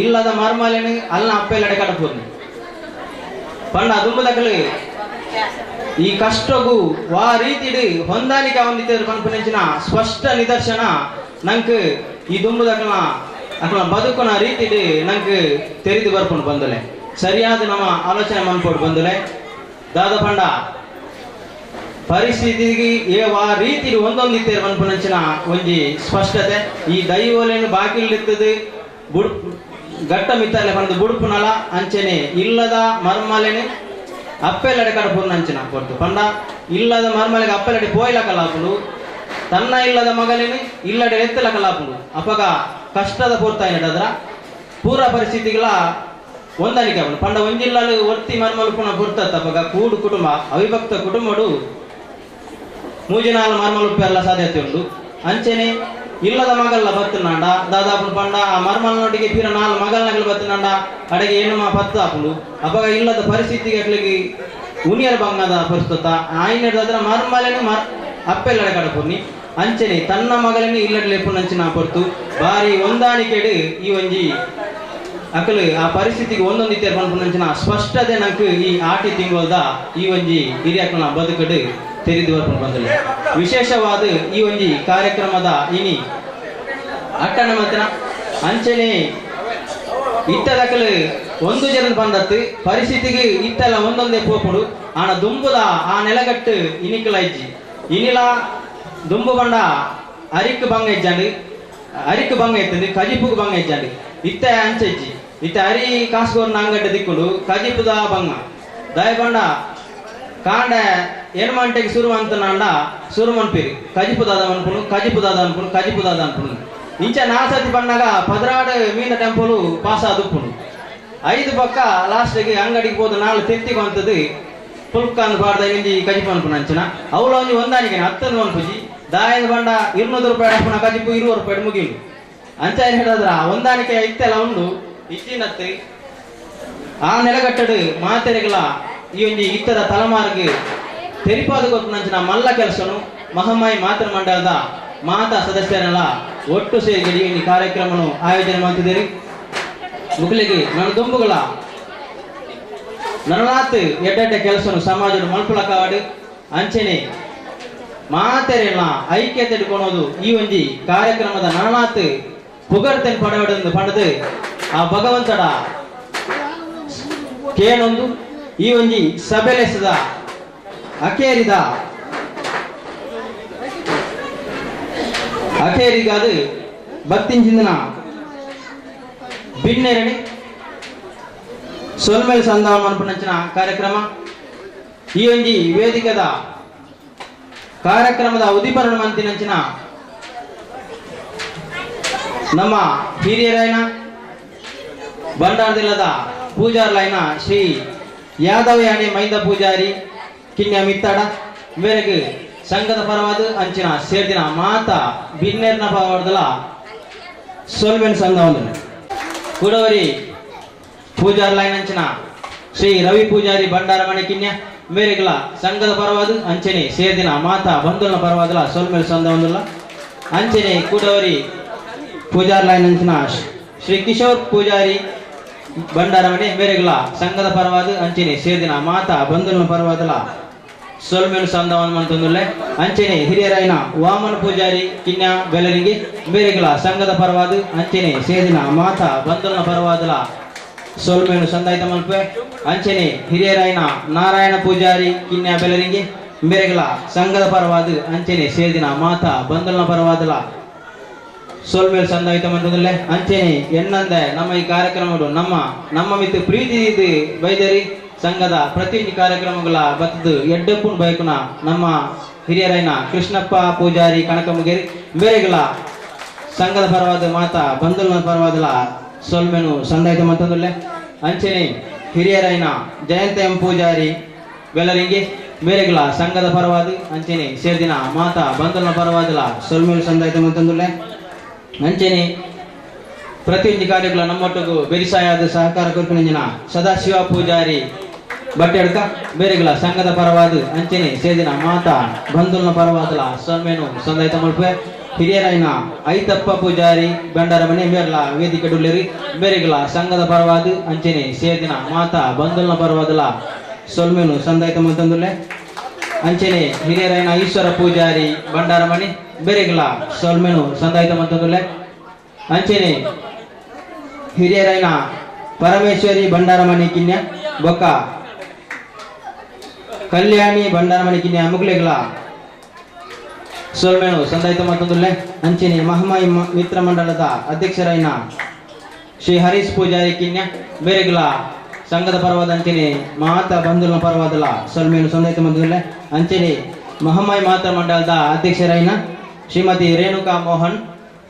ಇಲ್ಲದ ಮರ್ಮಲೇನು ಅಲ್ಲ ಅಪ್ಪೆಲ್ಲಡೆ ಕಡಪುದು ಪಂಡ ದುಂಬುದಕಲು ಈ ಕಷ್ಟಗೂ ವಾ ರೀತಿಡು ಹೊಂದಾಣಿಕೆ ಹೊಂದಿದ್ದರು ಪನ್ಪುನಂಚಿನ ಸ್ಪಷ್ಟ ನಿದರ್ಶನ ನಂಗೆ ಈ ದುಂಬುದಕಲ ಅಕಲ ಬದುಕುನ ರೀತಿಡು ನಂಗೆ ತೆರಿದು ಬರ್ಕೊಂಡು ಬಂದಲೆ ಸರಿಯಾದ ನಮ್ಮ ಆಲೋಚನೆ ಮನ್ಪೋಡು ಬಂದಲೆ ದಾದ ಪಂಡ ಪರಿಸ್ಥಿತಿಗೆ ಆ ರೀತಿ ಒಂದೊಂದು ಇತ್ತೇರು ಪನ್ಪುನಂಚಿನ ಒಂಜಿ ಸ್ಪಷ್ಟತೆ ಈ ದೈವಲೇನು ಬಾಕಿಲಿರ್ತದೆ ಬುಡ್ ಗಟ್ಟ ಮಿತ್ತಲೆ ಪಂದು ಬುಡುಪುನಲ ಅಂಚನೆ ಇಲ್ಲದ ಮರ್ಮಲೇನೆ ಅಪ್ಪೆಲ್ಲಡೆ ಕಡಪುರ್ನಂಚಿನ ಕೊಡ್ತು ಪಂಡ ಇಲ್ಲದ ಮರ್ಮಲೆಗೆ ಅಪ್ಪೆಲ್ಲಡೆ ಪೋಯ್ಲ ಕಲಾಪುಂಡು ತನ್ನ ಇಲ್ಲದ ಮಗಲೇನು ಇಲ್ಲಡೆ ಎತ್ತಲ ಕಲಾಪುಂಡು ಅಪಗ ಕಷ್ಟದ ಪೂರ್ತಾಯಿನದ್ರ ಪೂರ ಪರಿಸ್ಥಿತಿಗಳ ಹೊಂದಾಣಿಕೆ ಅವನು ಪಂಡ ಒಂಜಿಲ್ಲಲು ಒರ್ತಿ ಮರ್ಮಲು ಪುನಃ ಪುರ್ತತ್ತ ಅಪಗ ಕೂಡು ಕುಟುಂಬ ಅವಿಭಕ್ತ ಕುಟುಂಬಡು ಮೂಜಿನಾಲು ಮರ್ಮಲು ಉಪ್ಪೆಲ್ಲ ಸಾಧ್ಯತೆ ಉಂಟು. ಅಂಚನೆ ಇಲ್ಲದ ಮಗಲ್ಲ ಬತ್ತನಾಂಡ ದಾದಾಪುನ ಪಂಡ ಆ ಮರ್ಮಲ್ನೊಟ್ಟಿಗೆ ಪೀರ ನಾಲ್ ಮಗಲ್ನಗಲು ಬತ್ತನಾಂಡ ಅಡಗೆ ಏನು ಪತ್ತು ಆಪುಂಡು ಅಪಗ ಇಲ್ಲದ ಪರಿಸ್ಥಿತಿಗೆ ಅಕ್ಲಿಗೆ ಉನಿಯರ ಬಂಗದ ಪರಿಸ್ಥಿತ ಆಯ್ನ ಮರ್ಮಲೇನು ಮರ್ ಅಪ್ಪೆಲ್ಲಡೆ ಕಡಪುರ್ನಿ ಅಂಚನೆ ತನ್ನ ಮಗಲನ್ನು ಇಲ್ಲಡಲೆ ಪುನಂಚಿನ ಪೊರ್ತು ಬಾರಿ ಹೊಂದಾಣಿಕೆಡು ಈ ಒಂಜಿ ಅಕಲು ಆ ಪರಿಸ್ಥಿತಿಗೆ ಒಂದೊಂದು ಇತ್ತೆ ಪನ್ಪುನಂಚಿನ ಸ್ಪಷ್ಟತೆ ನಂಗೆ ಈ ಆಟಿ ತಿಂಗಳದ ಈ ಒಂಜಿ ಹಿರಿಯಕ್ಕನ ಬದುಕಡು ತೆರಿದು ಬರ್ಪುಂಡು ಬಂದಲೆ ವಿಶೇಷವಾದ ಈ ಒಂಜಿ ಕಾರ್ಯಕ್ರಮದ ಇನಿ ಅಟ್ಟಣ ಮತ್ತಿನ ಅಂಚನೆ ಇತ್ತದಕಲು ಒಂದು ಜನ ಬಂದತ್ತು ಪರಿಸ್ಥಿತಿಗೆ ಇತ್ತೆಲ್ಲ ಒಂದೊಂದೇ ಪೋಪುಡು ಆನ ದುಂಬುದ ಆ ನೆಲಗಟ್ಟು ಇನಿಕಲ ಇಜ್ಜಿ ಇನಿಲ ದುಂಬು ಬಂಡ ಅರಿಕ್ ಬಂಗ ಇಜ್ಜಾಂಡು ಅರಿಕ್ ಬಂಗ ಇತ್ತಂದು ಕಜಿಪುಗ್ ಬಂಗ ಇಜ್ಜಾಂಡು ಇತ್ತೆ ಅಂಚೆಜ್ಜಿ ಇತ್ತೆ ಅರಿ ಕಾಸುಗೋರ್ನ ಅಂಗಡ್ಡೆ ದಿಕ್ಕುಡು ಕಜಿಪುದ ಬಂಗ ದಯಬಂಡ ಕಾಂಡ ಎನ್ಮಂಟೆಗೆ ಸುರು ಅಂತನಾಂಡ ಸುರು ಮನ್ಪಿರಿ ಕಜಿಪು ದಾದ ಅನ್ಪುನು ಕಜಿಪು ದಾದ ಅನ್ಪುನು ಕಜಿಪು ದಾದ ಅನ್ಪುನು ಇಂಚ ನಾಸತಿ ಬಣ್ಣಗ ಪದರಾಡು ಮೀನ ಟೆಂಪಲು ಪಾಸ ದುಪ್ಪುನು ಐದು ಪಕ್ಕ ಲಾಸ್ಟ್ಗೆ ಅಂಗಡಿಗೆ ಹೋದ ನಾಳು ತೆತ್ತಿಗೆ ಅಂತದ್ದು ಪುಲ್ಕಾನ್ ಪಾಡ್ದ ಇಂಜಿ ಕಜಿಪು ಅನ್ಪುನ ಅಂಚನ ಅವಳ ಒಂಜಿ ಹೊಂದಾಣಿಕೆ ಹತ್ತೊಂದು ಅನ್ಪುಜಿ ದಾಯದ ಬಂಡ 200 ರೂಪಾಯಿ ಅನ್ಪುನ ಕಜಿಪು 20 ರೂಪಾಯಿ ಮುಗಿಲು ಅಂಚ ಏನ್ ಹೇಳಿದ್ರ ಹೊಂದಾಣಿಕೆ ಇತ್ತೆಲ್ಲ ಉಂಡು ಇಚ್ಚಿನತ್ತು ಆ ನೆಲಗಟ್ಟಡು ಮಾತೆರೆಗಳ ಈ ಒಂಜಿ ಇತ್ತರ ತಲಮಾರ್ಗ್ ತೆರಿಪಾದ ಕೊಪ್ಪುನಂಚಿನ ಮಲ್ಲ ಕೆಲಸನು ಮಹಮ್ಮಾಯಿ ಮಾತೃ ಮಂಡಲದ ಮಾತಾ ಸದಸ್ಯರೆಲ್ಲ ಒಟ್ಟು ಸೇರಿ ಈ ಒಂಜಿ ಕಾರ್ಯಕ್ರಮವನ್ನು ಆಯೋಜನೆ ಮಾಡ್ತಿದ್ದೀರಿ. ಮುಗುಲಿಗೆ ನನ್ನ ದುಂಬುಗಳ ನರನಾಥ್ ಎಡ್ಡೆಡ್ಡೆ ಕೆಲಸನು ಸಮಾಜದ ಮಲ್ಪುಲಕಾವಾಡು ಅಂಚನೆ ಮಾತೆರೆಲ್ಲ ಐಕ್ಯತೆ ಇಟ್ಕೊಳೋದು ಈ ಒಂಜಿ ಕಾರ್ಯಕ್ರಮದ ನರನಾಥ್ ಪುಗರ್ತೆನ್ ಪಡವಡೆಂದು ಪಡೆದು ಆ ಭಗವಂತಡ ಕೇನೊಂದು ಈ ಒಂಜಿ ಸಭೆಲೆಸದ ಅಕೇರಿದ ಅಕೇರಿಗಾದು ಭಕ್ತಿಂಚಿಂದನ ಬಿನ್ನೆರಣಿ ಸೊಲ್ಮೇಲ್ ಸಂಧಾನ ಮನ್ಪುನಂಚಿನ ಕಾರ್ಯಕ್ರಮ ಈ ಒಂಜಿ ವೇದಿಕದ ಕಾರ್ಯಕ್ರಮದ ಉದಿಪರಣ ಮಂತಿನಂಚಿನ ನಮ್ಮ ಹಿರಿಯರಾಯನ ಭಂಡಾರದಿಲ್ಲದ ಪೂಜಾರ್ಲಾಯನ ಶ್ರೀ ಯಾದವಯಾಣಿ ಮೈಂದ ಪೂಜಾರಿ ಕಿನ್ಯ ಮಿತ್ತಾಡ ಮೇರೆಗೆ ಸಂಘದ ಪರವಾದ ಅಂಚಿನ ಸೇರ್ದಿನ ಮಾತಾ ಬಿನ್ನೆರ್ನ ಪರವಾದಲ ಸೊಲ್ಮೆನ್ ಸಂಘ ಕುಡವರಿ ಪೂಜಾರ್ಲಾಯನ ಅಂಚಿನ ಶ್ರೀ ರವಿ ಪೂಜಾರಿ ಭಂಡಾರಮಣಿ ಕಿನ್ಯ ಮೇರೆಗಳ ಸಂಘದ ಪರವಾದ ಅಂಚನೆ ಸೇರ್ದಿನ ಮಾತಾ ಬಂಧುಲ ಪರವಾದಲ ಸೊಲ್ಮೇಲ್ ಸಂಘ ಒಂದುಲ್ಲ ಅಂಚನೆ ಕುಡವರಿ ಪೂಜಾರ್ಲಾಯನ ಅಂಚಿನ ಶ್ರೀ ಕಿಶೋರ್ ಪೂಜಾರಿ ಭಂಡಾರಮಣಿ ಮೇರೆಗಳ ಸಂಘದ ಪರವಾದ ಅಂಚನೆ ಸೇರ್ದಿನ ಮಾತಾ ಬಂಧುಲ ಪರವಾದಲ ಸೊಲ್ಮೇಲು ಸಂದವನ್ ಮಂತಂದುಲ್ಲೆ ಅಂಚನೆ ಹಿರಿಯರಾಯನ ವಾಮನ ಪೂಜಾರಿ ಕಿನ್ಯಾ ಬೆಲರಿಗೆ ಮೇರೆಗಳ ಸಂಘದ ಪರವಾದ ಅಂಚನೆ ಸೇದಿನ ಮಾತಾ ಬಂಧುಲ ಪರವಾದಲ ಸೊಲ್ಮೇಲು ಸಂದಾಯಿತ ಮಲ್ಪೆ ಅಂಚನೆ ಹಿರಿಯರಾಯನ ನಾರಾಯಣ ಪೂಜಾರಿ ಕಿನ್ಯಾ ಬೆಲರಿಗೆ ಮೇರೆಗಳ ಸಂಘದ ಪರವಾದ ಅಂಚನೆ ಸೇದಿನ ಮಾತಾ ಬಂಧುಲ ಪರವಾದಲ ಸೊಲ್ಮೇಲು ಸಂದಾಯಿತ ಮಂತಂದುಲ್ಲೆ ಅಂಚನೆ ಎನ್ನಂದೆ ನಮ್ಮ ಈ ಕಾರ್ಯಕ್ರಮಗಳು ನಮ್ಮ ನಮ್ಮ ಮಿತ್ತು ಪ್ರೀತಿ ಇದು ಬೈದರಿ ಸಂಘದ ಪ್ರತಿಯೊಂದು ಕಾರ್ಯಕ್ರಮಗಳ ಬತ್ತದು ಎಡ್ಡಪ್ಪನ ಬೈಕುನ ನಮ್ಮ ಹಿರಿಯರಾಯನ ಕೃಷ್ಣಪ್ಪ ಪೂಜಾರಿ ಕನಕಮುಗೇರಿ ಮೇರೆಗಳ ಸಂಘದ ಪರವಾದ ಮಾತಾ ಬಂಧುಲ ಪರವಾದಲ ಸೊಲ್ಮೆನು ಸಂದಾಯಿತ ಮಂತಂದುಲ್ಲೆ ಅಂಚನೆ ಹಿರಿಯರಾಯನ ಜಯಂತ ಎಂ ಪೂಜಾರಿ ಬೆಲ್ಲರಿಂಗಿ ಮೇರೆಗಳ ಸಂಘದ ಪರವಾದ ಅಂಚನೆ ಸೇರ್ದಿನ ಮಾತಾ ಬಂಧುಲ ಪರವಾದಲ ಸೊಲ್ಮೇಲು ಸಂದಾಯಿತ ಮಂತಂದುಲ್ಲೆ ಅಂಚನೆ ಪ್ರತಿಯೊಂದು ಕಾರ್ಯಗಳ ನಮ್ಮೊಟ್ಟಿಗೂ ಬೆರಿಸಾಯಾದ ಸಹಕಾರ ಕೊರ್ಪಿನ ಸದಾಶಿವ ಪೂಜಾರಿ ಬಟ್ಟೆಡ್ಕ ಬೇರೆಗಳ ಸಂಘದ ಪರವಾದ ಅಂಚನೆ ಸೇದಿನ ಮಾತಾ ಬಂಧುಲ ಪರವಾದಲ ಸೊಲ್ಮೇನು ಸಂದಾಯಿತ ಮಲ್ಪೆ ಹಿರಿಯರಾಯನ ಐತಪ್ಪ ಪೂಜಾರಿ ಬಂಡಾರಮನೆ ಮೇರ್ಲ ವೇದಿಕೆ ಡುಲ್ಲೇರಿ ಬೇರೆಗಳ ಸಂಘದ ಪರವಾದ ಅಂಚನೆ ಸೇದಿನ ಮಾತಾ ಬಂಧುಲ ಪರವಾದಲ ಸೊಲ್ಮೇನು ಸಂದಾಯಿತ ಮಂತಂದುಲ್ಲೆ ಅಂಚನೆ ಹಿರಿಯರಾಯನ ಈಶ್ವರ ಪೂಜಾರಿ ಬಂಡಾರಮಣಿ ಬೇರೆಗಳ ಸೊಲ್ಮೇನು ಸಂದಾಯಿತ ಮಂತಂದುಲ್ಲೆ ಅಂಚನೆ ಹಿರಿಯರಾಯನ ಪರಮೇಶ್ವರಿ ಭಂಡಾರಮಣಿ ಕಿನ್ಯ ಬೊಕ್ಕ ಕಲ್ಯಾಣಿ ಭಂಡಾರಮಣಿ ಕಿನ್ಯ ಮುಗ್ಲೆಗಳ ಸೊಲ್ಮೇನು ಸಂದಾಯಿತ ಮತ್ತೊಂದುಲ್ಲೆ ಅಂಚನೆ ಮಹಮಾಯಿ ಮಿತ್ರ ಮಂಡಲದ ಅಧ್ಯಕ್ಷರಾಯನ ಶ್ರೀ ಹರೀಶ್ ಪೂಜಾರಿ ಕಿನ್ಯ ಬೇರೆಗಳ ಸಂಘದ ಪರವಾದ ಅಂಚನೆ ಮಾತಾ ಬಂಧುಲ ಪರವಾದಲ ಸೊಲ್ಮೇನು ಸಂದಾಯಿತ ಮತ್ತೊಂದುಲ್ಲೆ ಅಂಚನೆ ಮಹಮಾಯಿ ಮಾತಾ ಮಂಡಲದ ಅಧ್ಯಕ್ಷರಾಯನ ಶ್ರೀಮತಿ ರೇಣುಕಾ ಮೋಹನ್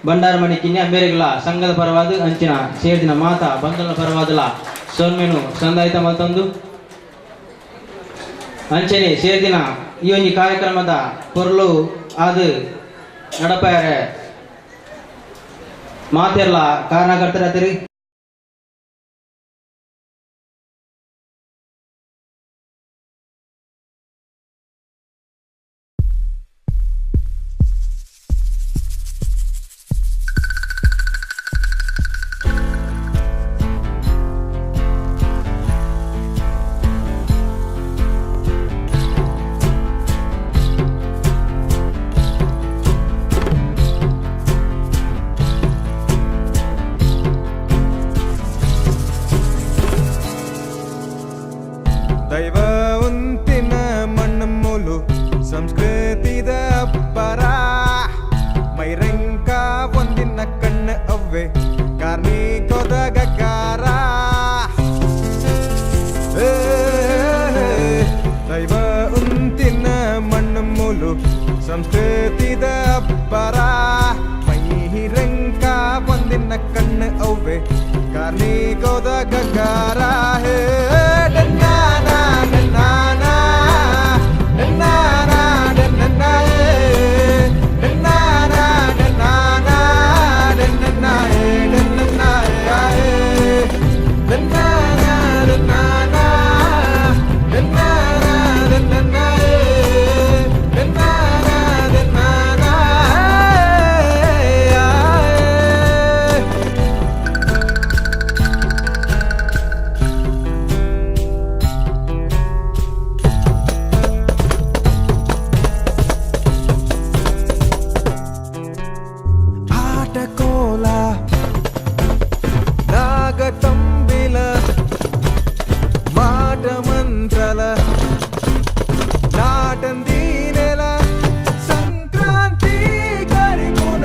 ಭಂಡಾರಮಣಿ ಕಿನ್ಯ ಮೇರೆಗಳ ಸಂಘದ ಪರವಾದ ಅಂಚಿನ ಸೇರಿದಿನ ಮಾತಾ ಬಂಧುಲ ಪರವಾದಲ ಸೊಲ್ಮೇನು ಸಂದಾಯಿತ ಮತ್ತೊಂದು ಅಂಚನೆ ಸೇರಿದಿನ ಈ ಒಂದು ಕಾರ್ಯಕ್ರಮದ ಪೊರ್ಲು ಅದು ನಡಪಾರೆ ಮಾತೆರ್ಲ ಕಾರಣಕರ್ತರಾತಿರಿ. ದೈವ ಉಂತಿನ ಮಣ್ಣು ಸಂಸ್ಕೃತಿದ ಅಬ್ಬರ ಮೈರಂಕ ಒಂದಿನ ಕಣ್ಣ ಅವ್ವೆ ಕಾರ್ಣಿಕೋದ ಗಗ್ಗಾರ. ದೈವ ಉಂತಿನ ಮಣ್ಣು ಸಂಸ್ಕೃತಿದ ಅಬ್ಬರ ಮೈರಂಕ ಒಂದಿನ ಕಣ್ಣ ಅವ್ವೆ ಕಾರ್ಣಿಕೋದ ಗಗ್ಗಾರ. ಹೇ ಆಟಕೋಲ ನಾಗತಂಬಿಲ ಮಾಟ ಮಂತ್ರಲ ನಾಟಂದೀನೆಲ ಸಂಕ್ರಾಂತಿ ಕರಿಪುನ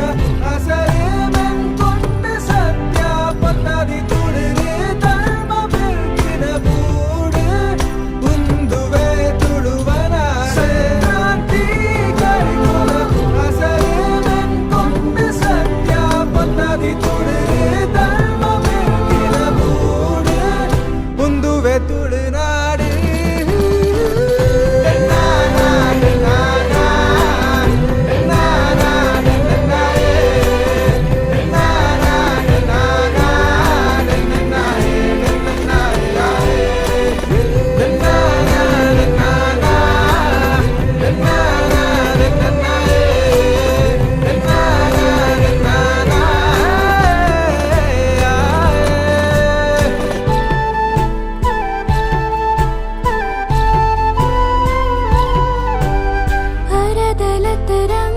ಅಸರೇ ಮೆನ್ಕೊಂಡ ಸತ್ಯ ಪತ್ತದಿ ತುಳಿರೆ ಧರ್ಮ ಬೆಳಕಿನ ಬೂಡು ಉಂದುವೆ ತುಳುವನ. ಸಂಕ್ರಾಂತಿ ಕರಿಪುನ ಅಸರೇ ಮೆನ್ಕೊಂಡ ಸತ್ಯ ಪತ್ತದಿ ತುಳಿರೆ ಧರ್ಮ ಬೆಳಕಿನ ಬೂಡು ಉಂದುವೆ ತುಳುನಾಡು.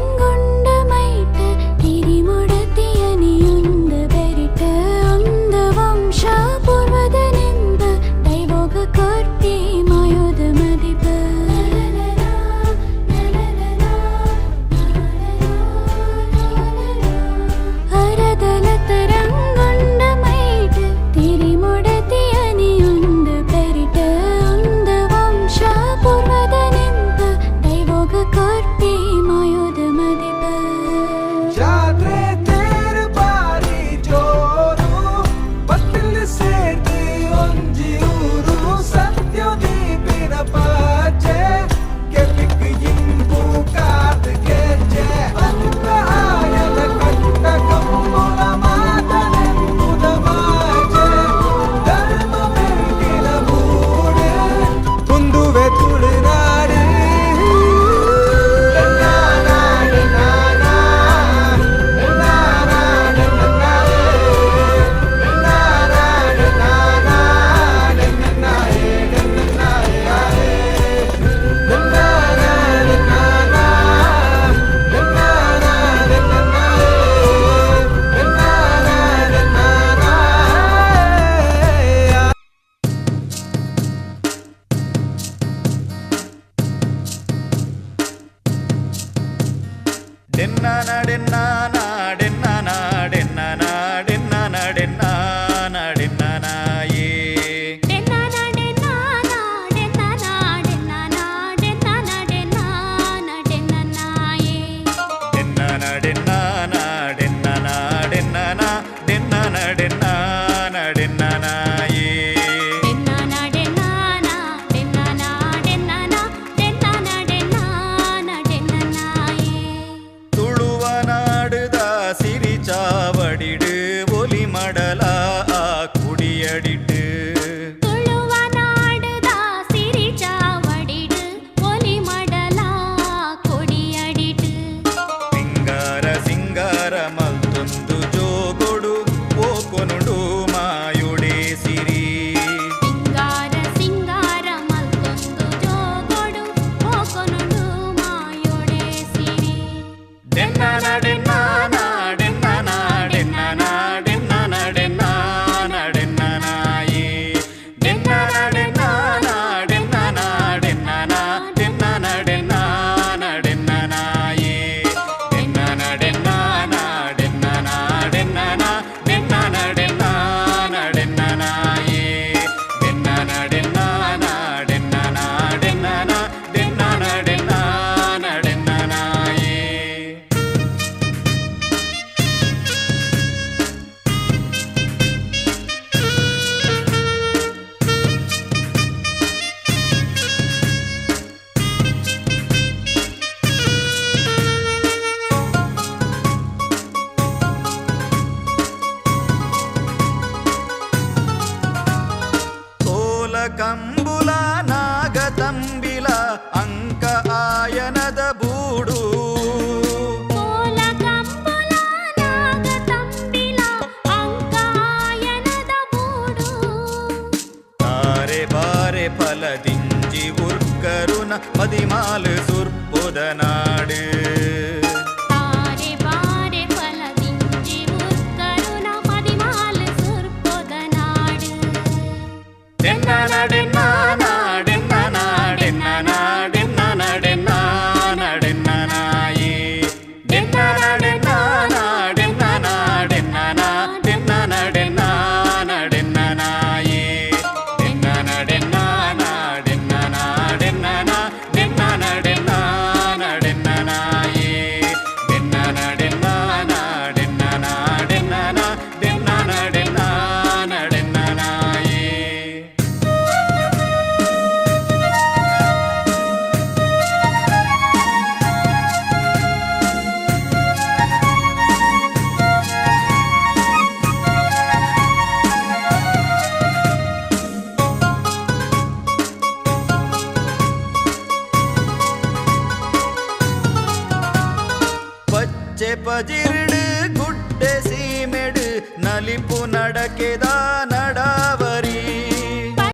ಅರದಲತರಂಗುಂಡಮೈಟ್ ತಿರಿಮುಡತಿಯನಿಯುಂದ ಬೆರಿಟ ಉಂದ ವಂಶ ಪೂರ್ವದ ನಿಂಬ ದೈವೋಗ ಕೊರ್ಪಿ ಮಾಯೋದ ಮದಿಪ. ಅರದಲತರಂಗುಂಡಮೈಟ್ ತಿರಿಮುಡತಿಯನಿಯುಂದ ಬೆರಿಟ ಉಂದ ವಂಶ ಪೂರ್ವದ ನಿಂಬ ದೈವೋಗ ಕೊರ್ಪಿ ಮಾಯೋದ ಮದಿಪ. ಜಾತ್ರೆ ತೇರು ಬಾರಿ ಜೋರು ಬತ್ತಿಲ್ ಸೇರ್ದಿ ಒಂಜಿ ಊರು ಸತ್ಯೋದೀಪಿನ ಪಾಚೆ ಕೆಪಿಕ್ ಇಂಪು ಕಾತ್ ಗೆಜ್ಜೆ ಅಂತ ಆಯನ ಕಟ್ಟ ಕಂಬುಲ ಮಾತನೆಂಬುದ ಮಾಚೆ ಧರ್ಮ ಬೆಳಕಿನ ಬೂಡು ಉಂದುವೆ ತುಳುನಾಡು. ತುಳುವನಾಡುದ ತಂಬಿಲ ಅಂಕ ಆಯನದ ಬೂಡು. ಕೋಲ ಕಂಬುಲ ನಾಗ ತಂಬಿಲ ಅಂಕ ಆಯನದ ಬೂಡು. ತಾರೆ ಬಾರೆ ಫಲದಿಂಜಿ ಉರ್ಕರುನ ಮದಿಮಾಲು ಸುರ್ಪುದ ನಾಡು. ತಾರೆ ಬಾರೆ ಫಲದಿಂಜಿ ಉರ್ಕರುನ ಮದಿಮಾಲು ಸುರ್ಪುದ ನಾಡು. ಡೆನ್ನನಡೆನ್ನನಡೆನ್ನನಡೆನ್ನನಡೆನ್ನನಡೆನ್ನನಾಯಿ ಡೆನ್ನನಡೆನ್ನನಡೆನ್ನನಡೆನ್ನನಡೆನ್ನನಾಯಿ ಡೆನ್ನನಡೆನ್ನನಡೆನ್ನನಡೆನ್ನನ ಡೆನ್ನನಡೆನ್ನನಡೆನ್ನನಾಯಿ ಡೆನ್ನನಡೆನ್ನನಡೆನ್ನನಡೆನ್ನನ ಡೆನ್ನನಡೆನ್ನನಡೆನ್ನನಾಯಿ. ಪಚ್ಚೆ ಪಜಿರ್ಡು ಗುಡ್ಡೆ ಸೀಮೆಡು ನಲಿಪು ನಡಕೆದ ನಡಾವಳಿಡು.